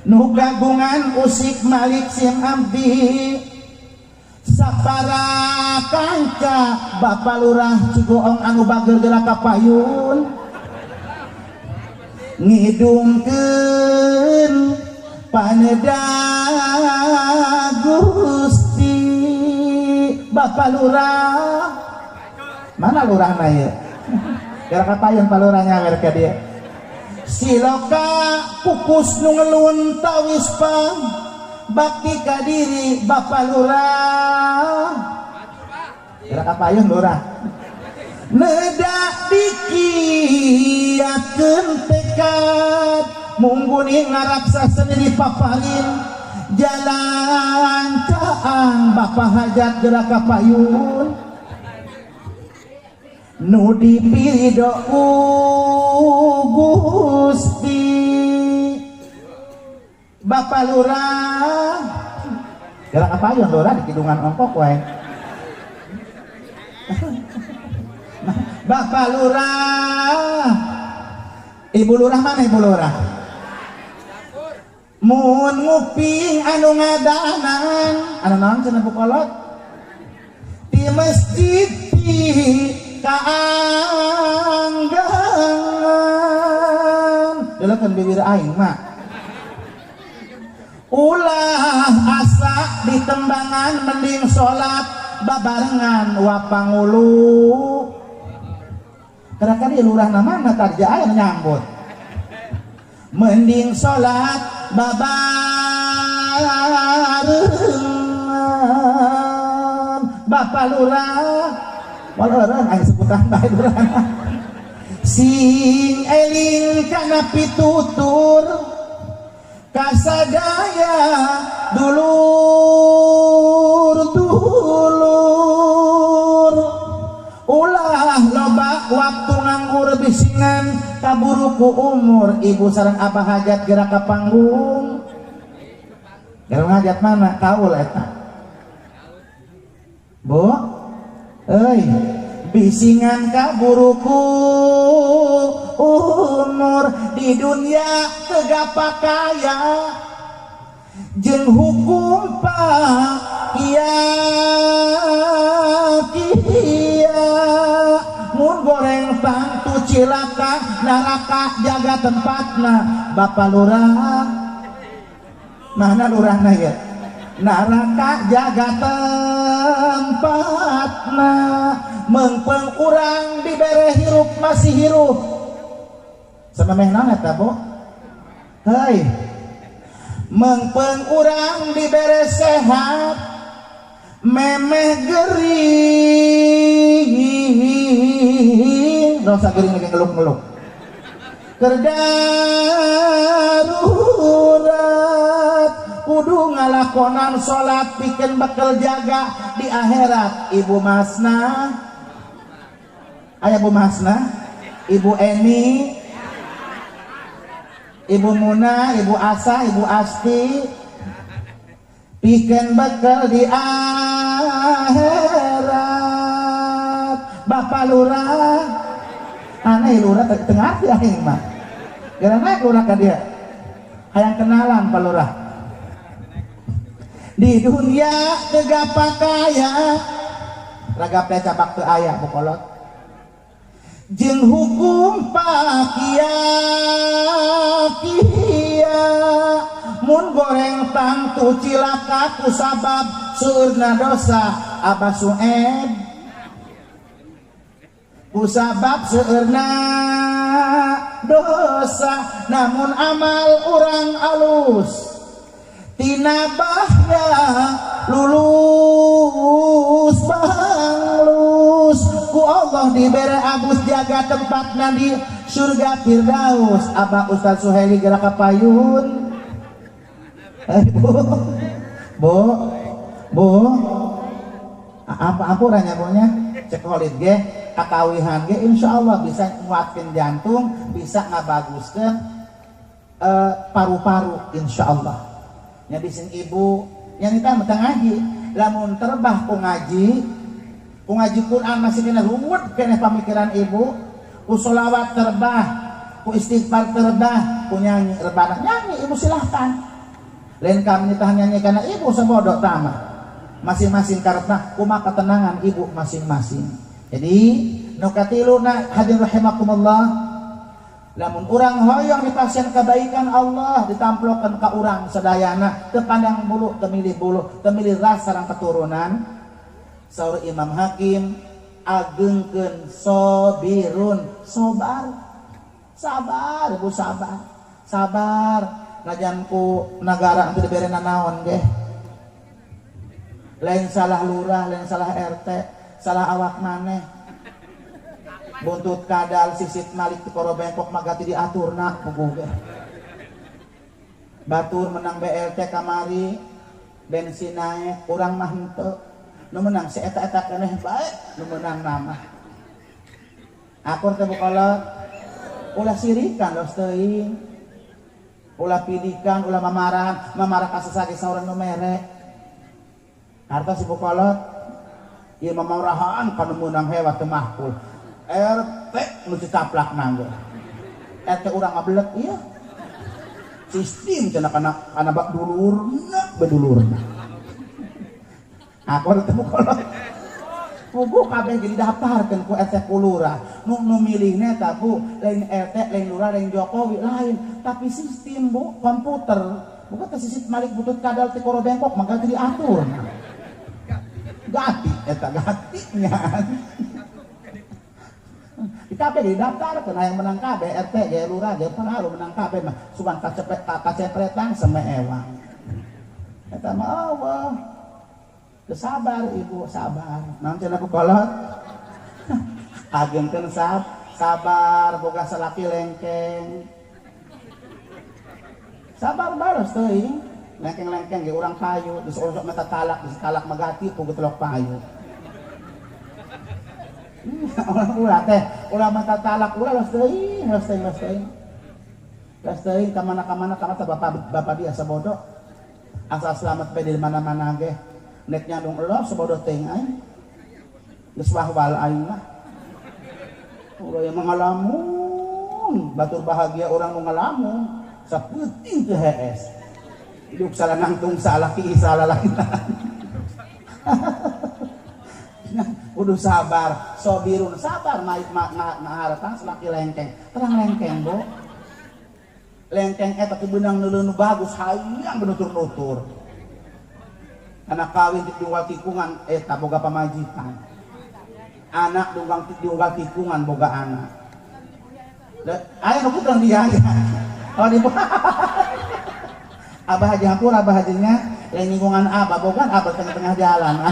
nu kagungan usik malik sim abdi sapara kanca Bapak Lurah Cigoong anu bageur geura ka payun ngidungkeun paneda Gusti Bapak Lurah. Mana lurahna ieu? Geura ka payun Pak Lurah nyawer ka dieu. Siloka pupus nu ngelun tawis pang bakti ka diri Bapak Lurah. Geura ka payun lurah. Neda dikiatkeun tekad mungguni ngaraksasa di paparin jalan caang Bapak hajat geura ka payun nu dipirido ku Gusti Bapak Lurah. Geura ka payun lurah di kidungan ongkok wae. Bapak Lurah, Ibu Lurah mana Ibu Lurah? Mun nguping anu ngadanan, anu naon cenah bukolot? Di masjid di kaanggangan. Deulekeun bibir aing mah. Ulah asa di tembangan mending salat babarengan wa pangulu. Karena dia lurah namana tarja aya nyambut. Mending salat babarengan. Bapak Lurah moal eureun aya sebutan bae lurah sing eling kana pitutur kasadaya dulur dulur ulah loba waktu nganggur bisingan kaburu ku umur ibu sareng abah hajat gerak ka panggung gerak hajat mana kaul eta bu euy bisingan kaburu ku umur di dunia teu gapakaya jeung hukum pak kia mun goreng tangtu cilaka neraka jaga tempatna Bapak Lurah mana lurahna ya neraka jaga tempatna mengpeng urang dibere hirup masih hirup samemeh naon eta Bu heuy mengpeng urang dibere sehat memeh gering dosa gering lagi ngeluk-ngeluk keur darurat kudu ngalakonan salat pikeun bekel jaga di akhirat. Ibu Masna aya Bu Masna, Ibu Eni, Ibu Muna, Ibu Asa, Ibu Asti pikeun bekel di akhirat. Bapak Lurah aneh lurah tengah hati aing mah gara naik lurah ka dia hayang kenalan Pak Lurah di dunia teu gapakaya ragap teh cabak teu aya bokolot jeung hukum pakia kia mun goreng tangtu cilaka ku sabab seueurna dosa Abah Sueb ku sabab seueurna dosa namun amal urang alus tina bahya lulus banglus ku Allah dibere abus jaga tempatna di surga Firdaus. Abah Ustaz Suheli gerak ka payun. Bu bu bu apa ampuranya bonya cek holid ge kakawihan ge insyaallah bisa nguatkeun jantung bisa ngabaguskeun paru-paru insyaallah. Nya bising ibu nya nita mah ngaji lamun terbah ku ngaji Quran masih kena ruwet keneh pamikiran ibu ku sholawat terbah ku istighfar terbah ku nyanyi rebana nyanyi ibu silahkan lain kami nitah nyanyi karena ibu sebodoh tamah masing-masing karena kumaha ketenangan ibu masing-masing. Jadi nu katiluna hadirin rahimakumullah lamun urang hoyong dipasihan kebaikan Allah ditamplokeun ka urang sadayana teu pandang bulu teu milih bulu teu milih ras sareng keturunan. Saur Imam Hakim agengkeun sobirun sobar sabar ibu sabar sabar najan ku nagara teu dibere nanaon ge lain salah lurah lain salah RT salah awak maneh buntut kadal sisit malik ti koro bengkok magati diaturna puguh ge batur menang BLT kamari bensin naik urang mah henteu nu menang si eta-eta keneh bae nu menang nama akur teh bukolot ulah sirikan los teuing ulah pidikan ulah mamarahan mamarah ka sasage saurang nu mere harta si bukolot ieu mamarahan ka nu meunang hebat teu mahkul RT nu citaplak nangge RT urang ngabelek ieu sistem cenah kana bak dulurna bedulurna akur teh bukolot puguh kabeh jadi daftarkeun ku RT ku lurah nu milihna eta Bu lain RT lain lurah lain Jokowi lain tapi sistem Bu komputer bukan teh sisit malik butut kadal ti koro bengkok maka jadi diatur gati eta gatinya di kabeh didaftarkeun hayang menang kabeh RT ge lurah ge pengaruh menang kabeh mah sugan kacepretan seme ewang eta mah Allah. Sabar ibu, sabar. Naon cenah ku kolot? Agengkeun sabar boga salaki lengkeng. Sabar baros teuing. Lengkeng-lengkeng ge urang payu, geus osok meta talak, geus talak magati pugu telok payu. Urang ulah teh, ulah mata talak ulah los teuing, los teuing, los teuing. Los teuing ka mana-kamana ka mata bapak dia sabodo. Asal selamat bae di mana-mana ge. Nek nyandung elos sabodo teuing aing. Geus wahwal aing mah. Ulah yang mengalamun, batur bahagia orang nu ngalamun, sapeuting teu hees. Hidup salah nangtung salah ki salah lain. Kudu sabar, sobirun sabar maharatan selaki lengkeng. Terang lengkeng, Bu. Lengkeng eta teh beunang neuleun bagus hayang benutur-nutur. Anak kawin di unggal tikungan eta boga pamajikan. Anak di unggal tikungan boga anak. Aya nu putrang dia. Oh di Abah haji hampura abah hajinya lain lingkungan abah bogan abah tengah-tengah jalan.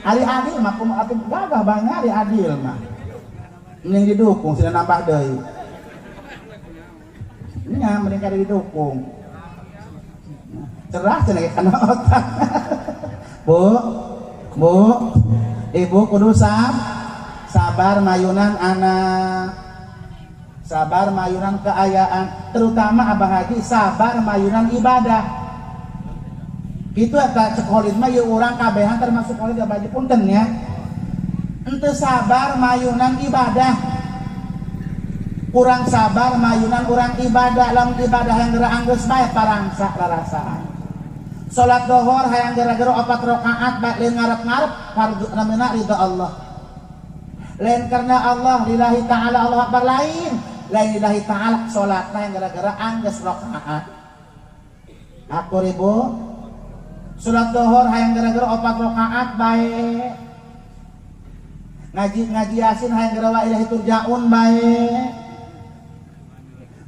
Ari adil mah kumaha atuh gagah banyak ari adil mah. Mending didukung sina nambah deui. Nya mending kada didukung. Cerah cenah kana otak. Bu, Bu, ibu kudu sabar mayunan anak. Sabar mayunan keayaan, terutama abah haji sabar mayunan ibadah. Itu eta cek Kholid mah ieu urang kabehan termasuk Kholid abah haji punten ya. Henteu sabar mayunan ibadah. Kurang sabar mayunan urang ibadah, lamun ibadah yang geura anggeus bae parangsa rarasaan. Salat dohor hayang gara-gara 4 rakaat bae lain ngarep-ngarep fardu namina ridha Allah. Lain karena Allah lillahi ta'ala Allah akbar lain. Lain lillahi ta'ala salatna yang gara-gara anggeus rakaat. Akur ibu. Salat dohor hayang gara-gara 4 rakaat bae. Ngaji yasin hayang gara wa ilahi turjaun bae.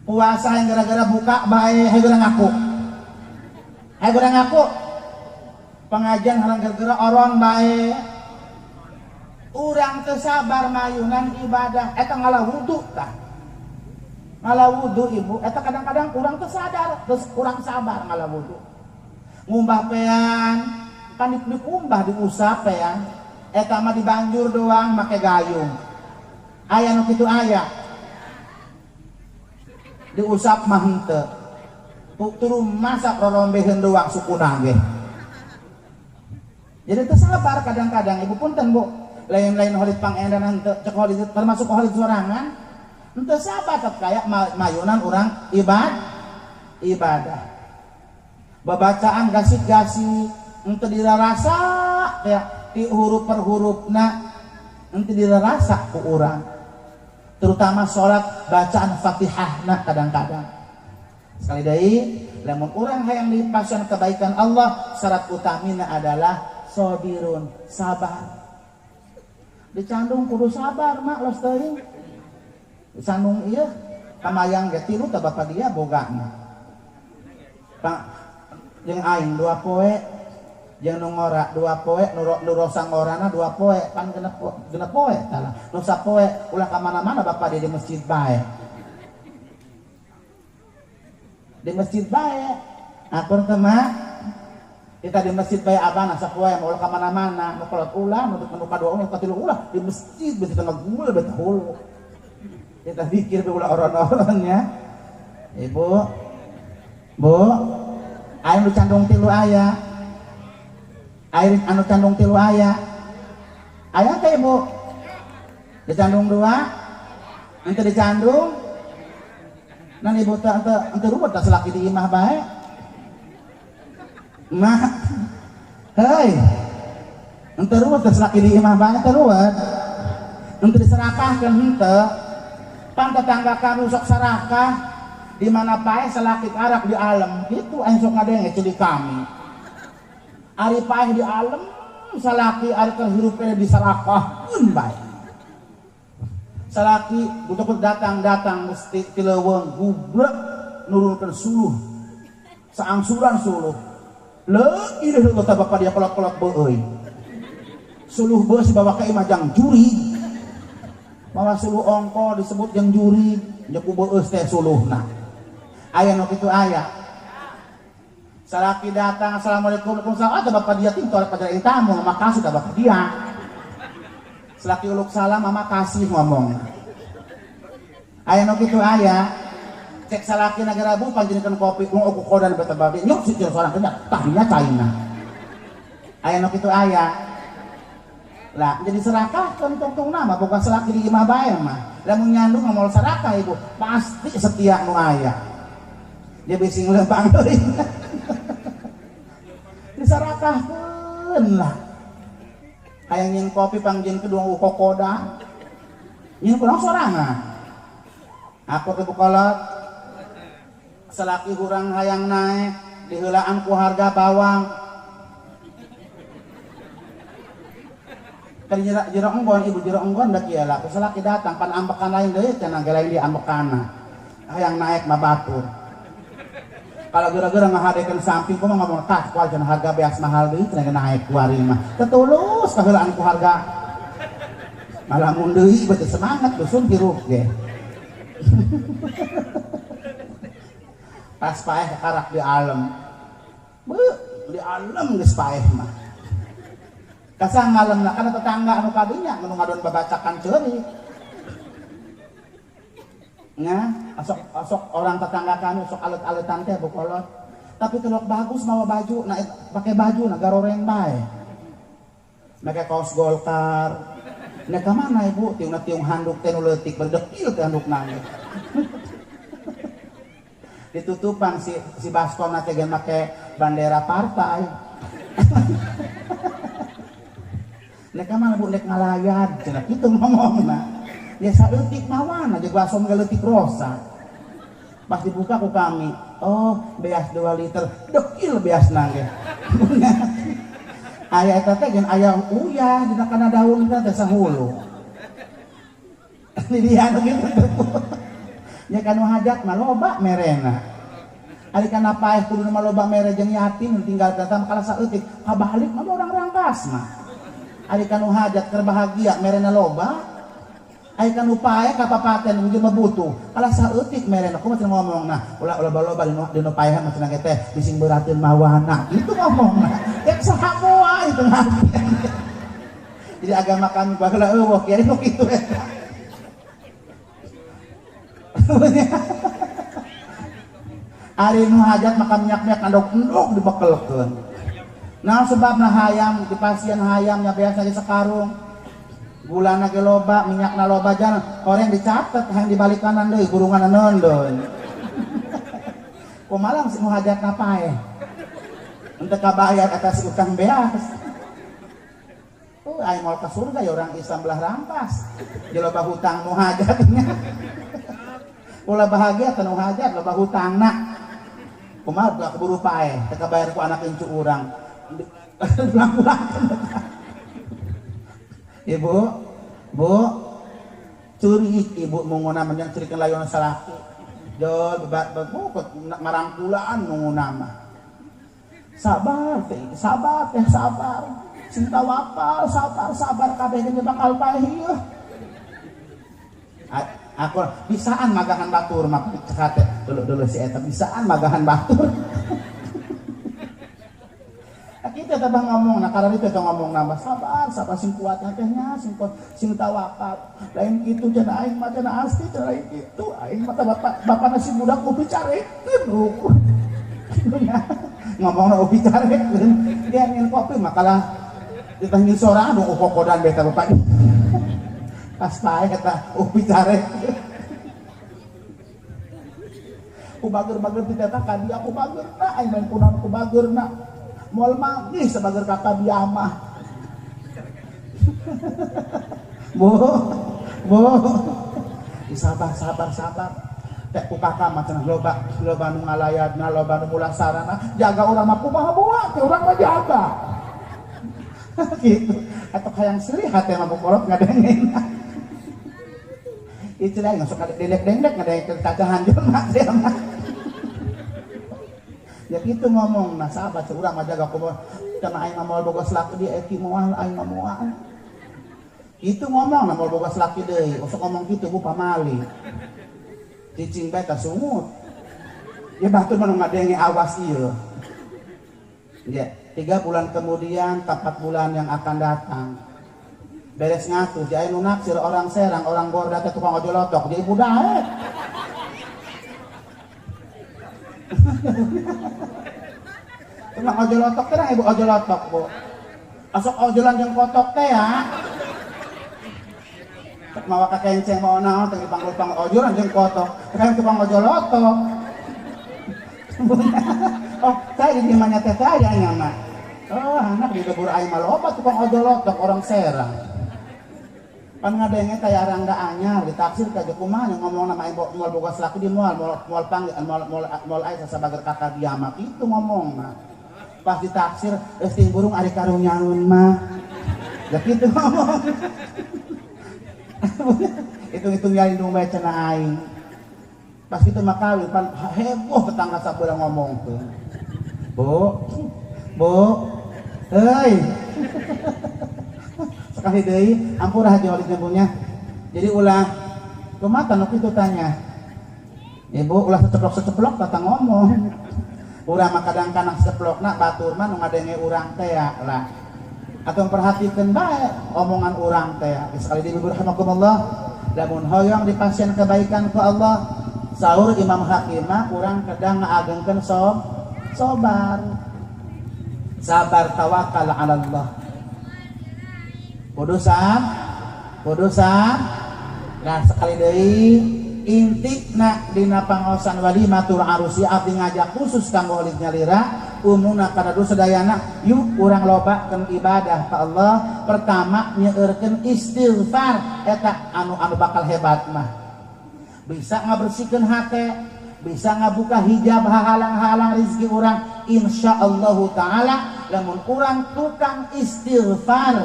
Puasa hayang gara-gara buka bae, hayang gara ngaku. Hayang gara ngaku. Pengajian hayang gara-gara oron bae. Urang teu sabar mayunan ibadah eta ngalah wudu tah. Ngalah wudu ibu eta kadang-kadang urang teu sadar, terus kurang sabar ngalah wudu. Ngumbah pean, kan dikumbah diusap pean. Eta mah dibanjur doang make gayung. Aya nu kitu aya. Diusap mah henteu. Turun masak rorombeheun doang sukuna ge. Jadi teu sabar kadang-kadang ibu punten Bu. Lain-lain Kholid pangendan henteu cek Kholid termasuk Kholid sorangan henteu sabar tetep kaya mayunan urang ibadah. Babacaan gasik-gasik henteu dirarasa kayak di huruf per hurufna henteu dirarasa ku urang. Terutama salat bacaan Fatihahna kadang-kadang. Sekali deui lamun urang hayang dipasihan kebaikan Allah syarat utamina adalah sabirun, sabar. Dicandung kudu sabar mak los teuing. Dicandung ieu kamayang ge tilu tah bapak dia bogana. Pak jeung aing 2 poe, jeung nu ngora 2 poe, nu rosa ngorana 2 poe, pan genep poe tah. Nu sapoe ulah ka mana-mana bapak dia di masjid bae. Di masjid bae. Akur teh mak. Kita di masjid bae abana sapoe mau ka mana-mana, nu kolot ulah, nu kadua ulah, nu katilu ulah, di masjid beuti tengah gul beuti hulu. Kita pikir ulah oron-oronnya. Ibu, Bu, aya nu candung tilu aya. Air anu candung tilu aya. Aya teh Ibu? Dicandung 2, henteu dicandung. Nan ibu teh henteu ruwet tah salaki di imah bae. Mak, hei, henteu ruwet teh salaki di imah bae teh ruwet. Henteu diserakahkeun henteu. Pan tetangga kami sok sarakah di mana paeh salaki karak di alam kitu aing sok ngadenge ceuli kami. Ari paeh di alam salaki ari keur hirup keneh disarakahkeun bae. Salaki butuh datang-datang mesti ti leuweung gubrek nurunkeun suluh. Saangsuran suluh. La ilaha illallah tah bapak dia kolot-kolot beueuy. Suluh beuh si bawa ka imah jang jurig. Mawa suluh ongko disebut jang jurig, jeung ku beueus teh suluhna. Aya nu kitu aya. Salaki datang, assalamualaikum, waalaikumsalam. Ah, bapak dia ting torek pada tamu, makasih dah bapak dia. Salaki uluk salam, mama kasih ngomong. Aya nu kitu aya. Cek salaki nagara bu panjenengan kopi, mau aku kodan beta babi, nyok sih seorang kena, tahinya caina. Aya nu kitu aya. Lah jadi serakah kan tungtung nama, bukan salaki di imah bae mah. Lamun nyandung ngomol serakah ibu, pasti setia nu aya. Dia bising lempang deui. Disarakahkeun lah. Hayang nyin kopi pangjin kedua kokoda. Nyin kurang sorangan. Aku ke bukolot. Salaki hurang hayang naik diheulaan ku harga bawang. Kali jero enggon ibu jero enggon da kieu lah. Salaki datang pan ambekan lain deui cenah lain di ambekana. Hayang naik mah batur. Kalau gara-gara ngahadekeun samping kumaha ngomong tah kual cenah harga beas mahal deui cenah naik kuari mah. Tetulus kaheulaan ku harga. Malamun deui beuteung semangat dusun hirup ge. Pas paeh karak di alam. Beuh, di alam geus paeh mah. Kasang ngalemna kana tetangga anu kadinya nu ngadon babacakan ceurik. Nah, asok orang tetangga kami sok alet-aletan teh bukolot. Tapi kalau bagus mawa baju, nah pakai baju nah garoreng bae. Make kaos Golkar. Nah ka mana ibu? Tiungna tiung handuk teh nu leutik berdekil teh handukna. Ditutupan si baskom teh ge make bandera partai. Nek ka mana bu nek ngalayat cenah kitu ngomongna. Ya saeutik mawana jeung basom ge leutik rosa. Pas dibuka ku kami, oh beas 2 liter, dekil beasna ge. Aya eta teh geun aya uyah dina kana daun teh sahulu. Di dia anu kitu. Nya kanu hajat mah loba merena. Ari kana paeh kudu mah loba mere jeung yatim tinggal datang kalah saeutik, kabalik mah urang rangkas mah. Ari kanu hajat keur bahagia merena loba. Ai kanu paeh ka papaten ujung mah butuh. Kalah saeutik merena kumaha cenah ngomongna. Ulah ulah loba dinu paeh mah cenah teh bising beurateun mawana. Itu ngomongna. Rek saha moal itu ngarti. Jadi agama kami baheula eueuh kieu nu kitu eta. Ari nu hajat maka minyak-minyak andok-endok dibekelkeun. Nah sebabna hayam di pasien hayamnya biasa di sekarung. Gulana ge loba, minyakna loba jan, koreng dicatet hayang dibalik kanan deui burungan neundeun. Kumaha si nu hajatna paeh. Henteu kabayar atas utang beas. Oh, aing moal ka surga ya orang Islam belah rampas. Jeung loba hutang nu hajatnya. Ulah bahagia teh nu hajat loba hutangna. Kumaha ulah keburu paeh, teu kabayar ku anak incu urang. Pulang-pulang. Ibu, bu, curi ibu munguna menjang curikan layon salaki. Jol bebuk marangkulaan munguna mah. Sabar teh, sabar teh sabar. Sing tawakal, sabar, sabar kabeh ge bakal paeh ieu. Aku bisaan magahan batur mah cekate dulu-dulu si eta bisaan magahan batur. Kita tabah ngomong, nah karena itu ngomong nambah sabar, sabar sing kuat teh nya, sing kuat, sing tawakal. Lain kitu cenah aing mah cenah asti cenah lain kitu, aing mah bapak bapak nasi budak upi carekeun. Ngomongna upi carekeun. Dia ngin kopi makalah ditangin sorangan dong kokodan beta bapak. Pas paeh eta upi carekeun. Ku bager-bager ti teh ka dia ku bagerna aing main kunaon ku bagerna. Moal manggih sebagai kakak dia mah. Bu, bu, sabar, sabar, sabar. Teh ku kakak mah cenah loba, loba nu ngalayatna, loba nu mulasarana, jaga urang mah kumaha buat, teh urang mah jaga. Gitu. Atau hayang seri hate mah bukolot ngadengin. Itu lah ngasok dendek-dendek ngadengkeun kacahan jelema teh mah. Ya kitu ngomong nah sahabat urang mah jaga kumaha cenah aing mah moal boga salaki di eki moal aing mah moal. Itu ngomong nah moal boga salaki deui, osok ngomong kitu bu pamali. Cicing bae ka sungut. Ya batur mah nu ngadenge awas ieu. Ya, 3 bulan kemudian, 4 bulan yang akan datang. Beres ngaku, jadi nu naksir orang Serang, orang Gorda teh tukang ojol lotok, jadi budak. Tukang ojol lotok teh ibu ojol lotok, Bu. Asok ojolan jeung kotok teh ya. Cek mawa ka kenceng mau naon teh dipanggul-panggul ojolan jeung kotok. Teh tukang ojol lotok. Oh, saya di mana teh aya nya mah. Oh, anak di debur aing mah loba tukang ojol lotok orang Serang. Pan ngadenge teh arangga anyar ditaksir ka kumaha ngomong nama aing moal boga salaki di moal moal panggil moal moal moal aing sasabager kakak dia mah kitu ngomongna. Pas ditaksir geus ting burung ari karunyaun mah. Ya kitu ngomong. Hitung-hitung nyalindung bae cenah aing. Pas kitu mah kawin pan heboh tetangga sabelah ngomong tuh. Bu, Bu, hei. Sekali deui ampura haji walid nyebutnya. Jadi ulah kumaha nu kitu tanya. Ibu ulah seceplok-seceplok tata ngomong. Urang mah kadang-kadang seceplokna batur mah nu ngadenge urang teh lah. Atau perhatikeun bae omongan urang teh. Sekali deui rahimakumullah, lamun hoyong dipasien kebaikan ku Allah, saur Imam Hakim mah urang kedah ngaagengkeun sobar. Sabar tawakal 'ala Allah. Kudu sab. Nah sekali deui intina dina pangaosan walimatul arusi abdi ngajak khusus kanggo holid nyalira umumna kana dosa dayana yuk urang lobakeun ibadah ka Allah. Pertama nyeurkeun istighfar eta anu anu bakal hebat mah. Bisa ngabersihkeun hate, bisa ngabuka hijab hahalang-halang rezeki urang insyaallah taala lamun urang tukang istighfar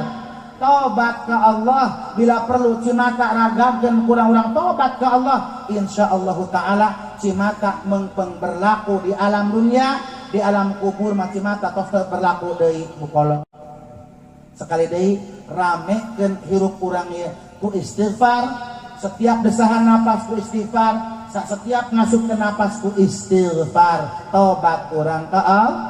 tobat ke Allah bila perlu cimata ragabkeun kurang-urang tobat ke Allah insyaallah taala cimata mengpeng berlaku di alam dunia di alam kubur mah cimata tos berlaku deui bukolo. Sekali deui ramekeun hirup urang ieu ku istighfar, setiap desahan napas ku istighfar, setiap ngasup ke napas ku istighfar, tobat urang ka Allah.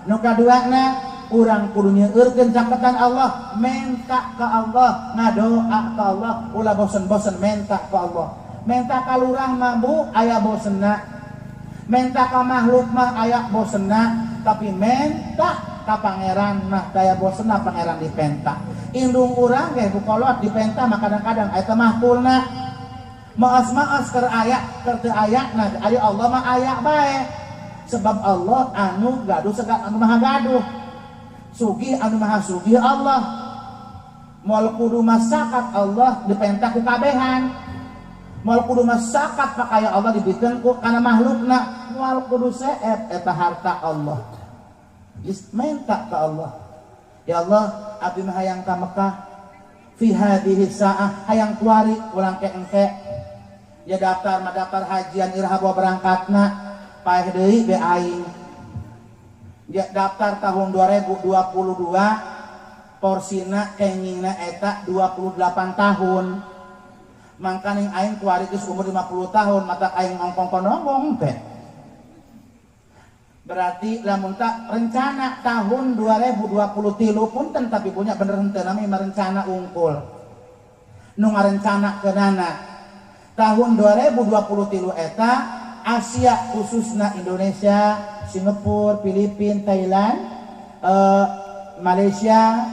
Nu kaduana urang kudu nyeurkeun caketan Allah, menta ka Allah, ngadoa ka Allah, ulah bosen-bosen menta ka Allah. Menta ka lurah mah bu aya bosenna. Menta ka makhluk mah aya bosenna, tapi menta ka pangeran mah daya bosenna pangeran dipenta. Indung urang ge bukolot dipenta mah kadang-kadang eta mahkulna. Maas-maas keur aya, keur teu aya, nah ari Allah mah aya bae. Sebab Allah anu gaduh segala anu maha gaduh. Sugih anu maha sugih Allah. Moal kudu masakat Allah dipenta ku kabehan. Moal kudu masakat pakaya Allah dibikeun ku kana makhlukna. Moal kudu seep eta harta Allah. Geus menta ka Allah. Ya Allah, abdi mah hayang ka Mekah. Fi hadhihi saah hayang kuari ulang ke engke. Ya daftar mah daftar hajian iraha bawa berangkatna. Paeh deui be aing. Ya daftar tahun 2022 porsina kengingna eta 28 tahun. Mangkaning aing kuari geus umur 50 tahun mata aing ngongkong kononggong teh. Berarti lamun tak rencana tahun 2023 punten tapi punya bener henteu nami merencana unggul. Nu ngarencana keunana tahun 2023 eta Asia khususna Indonesia, Singapura, Filipina, Thailand, Malaysia,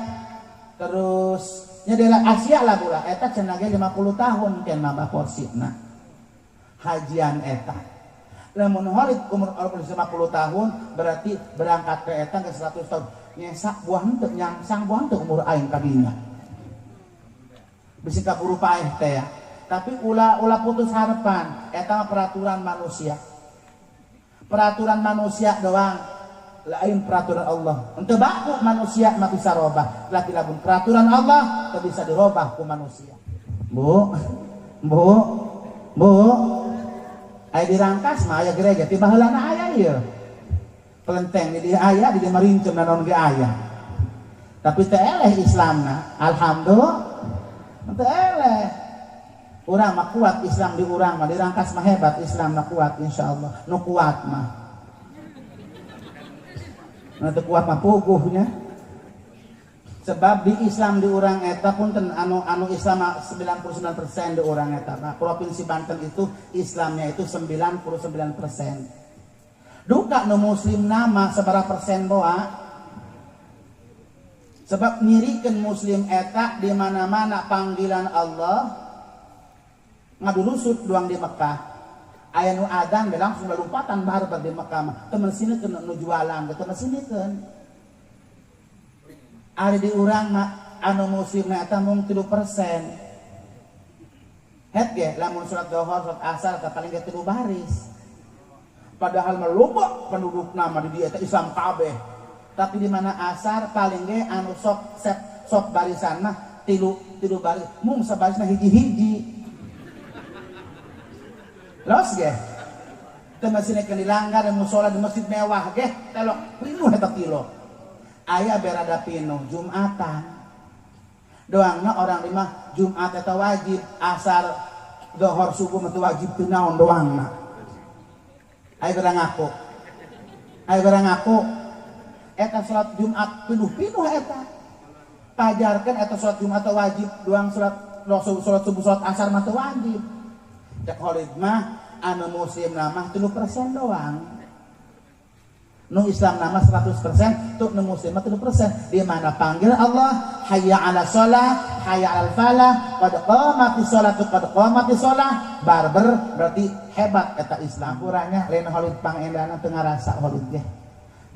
terus nya daerah Asia lah pula eta cenah ge 50 tahun ken nambah porsina hajian eta. Lamun holid umur 50 tahun berarti berangkat ke eta ke 100 tahun nyesak buah henteu nyangsang buah henteu umur aing kadinya. Bisi kaburu paeh teh ya. Tapi ulah putus harapan eta peraturan manusia. Peraturan manusia doang lain peraturan Allah. Henteu baku manusia mah bisa robah. Laki lamun peraturan Allah teu bisa dirobah ku manusia. Bu, Bu, Bu. Aya dirangkas mah aya gereja ti baheulana aya ieu. Kelenteng di dieu aya, di dieu marincem naon ge aya. Tapi teu eleh Islamna. Alhamdulillah teu eleh. Urang mah kuat Islam di urang mah, di Rangkas mah hebat Islamna kuat insyaallah. Nu kuat mah. Nu teu kuat mah puguhnya. Sebab di Islam di urang eta punten anu Islam 99% di urang eta. Nah, Provinsi Banten itu Islamnya itu 99%. Duka nu muslim nama sabaraha persen boa. Sebab nyirikeun muslim eta di mana-mana panggilan Allah ngadulusut doang di Mekah. Aya nu adzan be langsung lompatan barbar di Mekah mah. Teu mesinikeun nu jualan, teu mesinikeun. Ari di urang mah anu muslim eta mung 3%. Het ge lamun salat zuhur, salat asar eta paling ge 3 baris. Padahal mah loba pendudukna mah di dieu eta Islam kabeh. Tapi di mana asar paling ge anu sok sep, sok barisan mah tilu baris, mung sabarisna hiji-hiji. Los ge. Teu mesinikeun dilanggar musola di masjid mewah ge telok pinuh eta kilo. Aya berada pinuh Jumatan. Doangna orang lima Jumat eta wajib, asar zuhur subuh mah wajib teu naon doangna. Aya bera ngaku. Aya bera ngaku eta salat Jumat pinuh-pinuh eta. Pajarkeun eta salat Jumat wajib, doang salat subuh salat asar mah teu wajib. Cek Khalid mah anu muslim mah 3% doang. Nu Islam nama 100%, tuh nu muslim 3%. Di mana panggil Allah, hayya 'ala shalah, hayya 'alal falah, qad qamatis sholatu, qad qamatis shalah, barber berarti hebat eta Islam. Kurangnya lain Khalid pangendana teu ngarasa Khalid ge.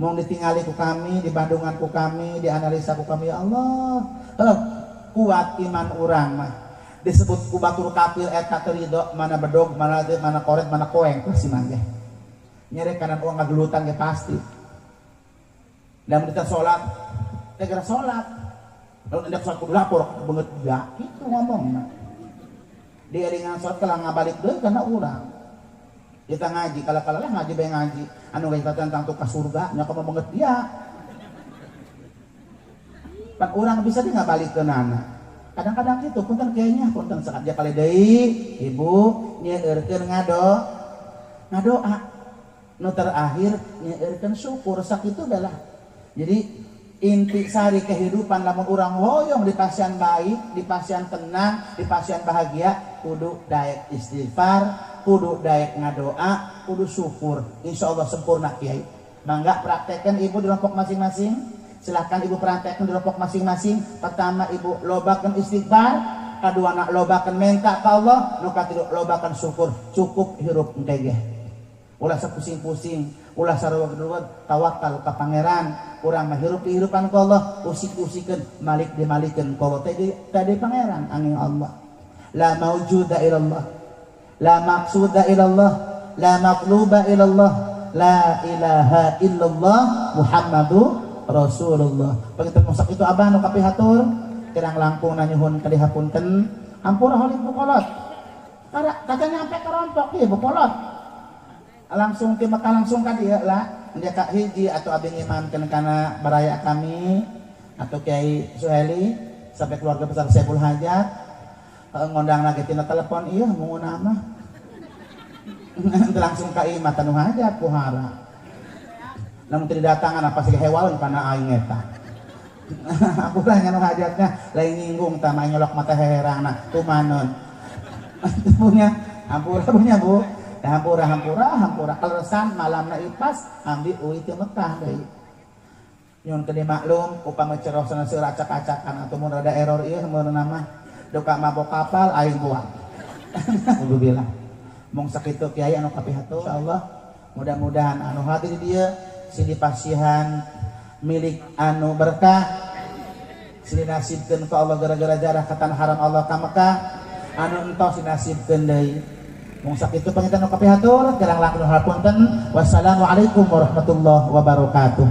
Mung ditingali ku kami, di Bandungan ku kami, dianalisa ku kami, ya Allah. Kuat iman urang mah. Disebut ku batur kafir eta teu ridho, mana bedog, mana mana koret, mana koeng pasti mah ge. Nyere kanan uang ngagelutan ge pasti. Dan kita sholat, negara sholat. Lalu hendak sholat kudu lapor, banget ya, gitu ngomongna. Diiringan sholat kalah ngabalik deui kana urang. Kita ngaji, kala-kala lah ngaji bae ngaji. Anu geus tentang tuh ka surga, nya kumaha banget dia. Pan urang bisa di ngabalikeunana. Kadang-kadang gitu, punten kayaknya, punten sakat kali deui, ibu nyeurkeun ngadoa. Nu terakhir nyeurkeun syukur sakitu adalah. Jadi inti sari kehidupan lamun urang hoyong di pasien baik, di pasien tenang, di pasien bahagia, kudu daek istighfar, kudu daek ngadoa, kudu syukur. Insyaallah sempurna kiai. Mangga praktekkan ibu di kelompok masing-masing. Silahkan ibu praktekkan di kelompok masing-masing. Pertama ibu lobakeun istighfar, kadua nak lobakeun minta ka Allah, nu katilu lobakeun syukur. Cukup hirup engke ge. Ulah sepusing-pusing, ulah sarua-sarua, tawakal ka pangeran. Urang mah hirup di hirupan ku Allah, usik-usikeun, malik dimalikeun ku Allah. Tadi pangeran angin Allah. La maujuda ilallah, la maqsuda ilallah, la maqluba ilallah, la ilaha illallah Muhammadu Rasulullah. Panginten musak itu abah nu kapihatur, kirang langkung nanyuhun kadihapunten, hampura holik bukolot. Kagak nyampe kerompok ieu bukolot. Langsung ke Mekah langsung ka dieu lah. Dia kak hiji atau abdi ngimamkeun kana baraya kami atau Kiai Suheli sampai keluarga besar Saiful Hajat ngondang lagi tina telepon ieu munguna mah. Langsung ka imah tanu hajat kuhara. Lamun teu didatangan apa sih hewaeun kana aing eta. Ampura nya nu hajatnya lain nyinggung tah mah nyolok mata heherangna tumaneun. Punya ampura punya Bu. Hampura hampura hampura kaleresan malamna ipas ambi uwi teu Mekah deui. Nyun teu dimaklum upama cerosna seur acak-acakan atau mun rada error ieu meureunna mah duka mabok kapal aing buang. Alhamdulillah. Mung sakitu kiai anu kapihatur insyaallah mudah-mudahan anu hadir di dieu sing dipasihan milik anu berkah, sing dinasibkeun ku Allah gara-gara jarah ka tanah haram Allah ka Mekah, anu entos dinasibkeun deui. Mung sakitu panginten nu kapihatur, kirang langkung hapunten. Wassalamualaikum warahmatullahi wabarakatuh.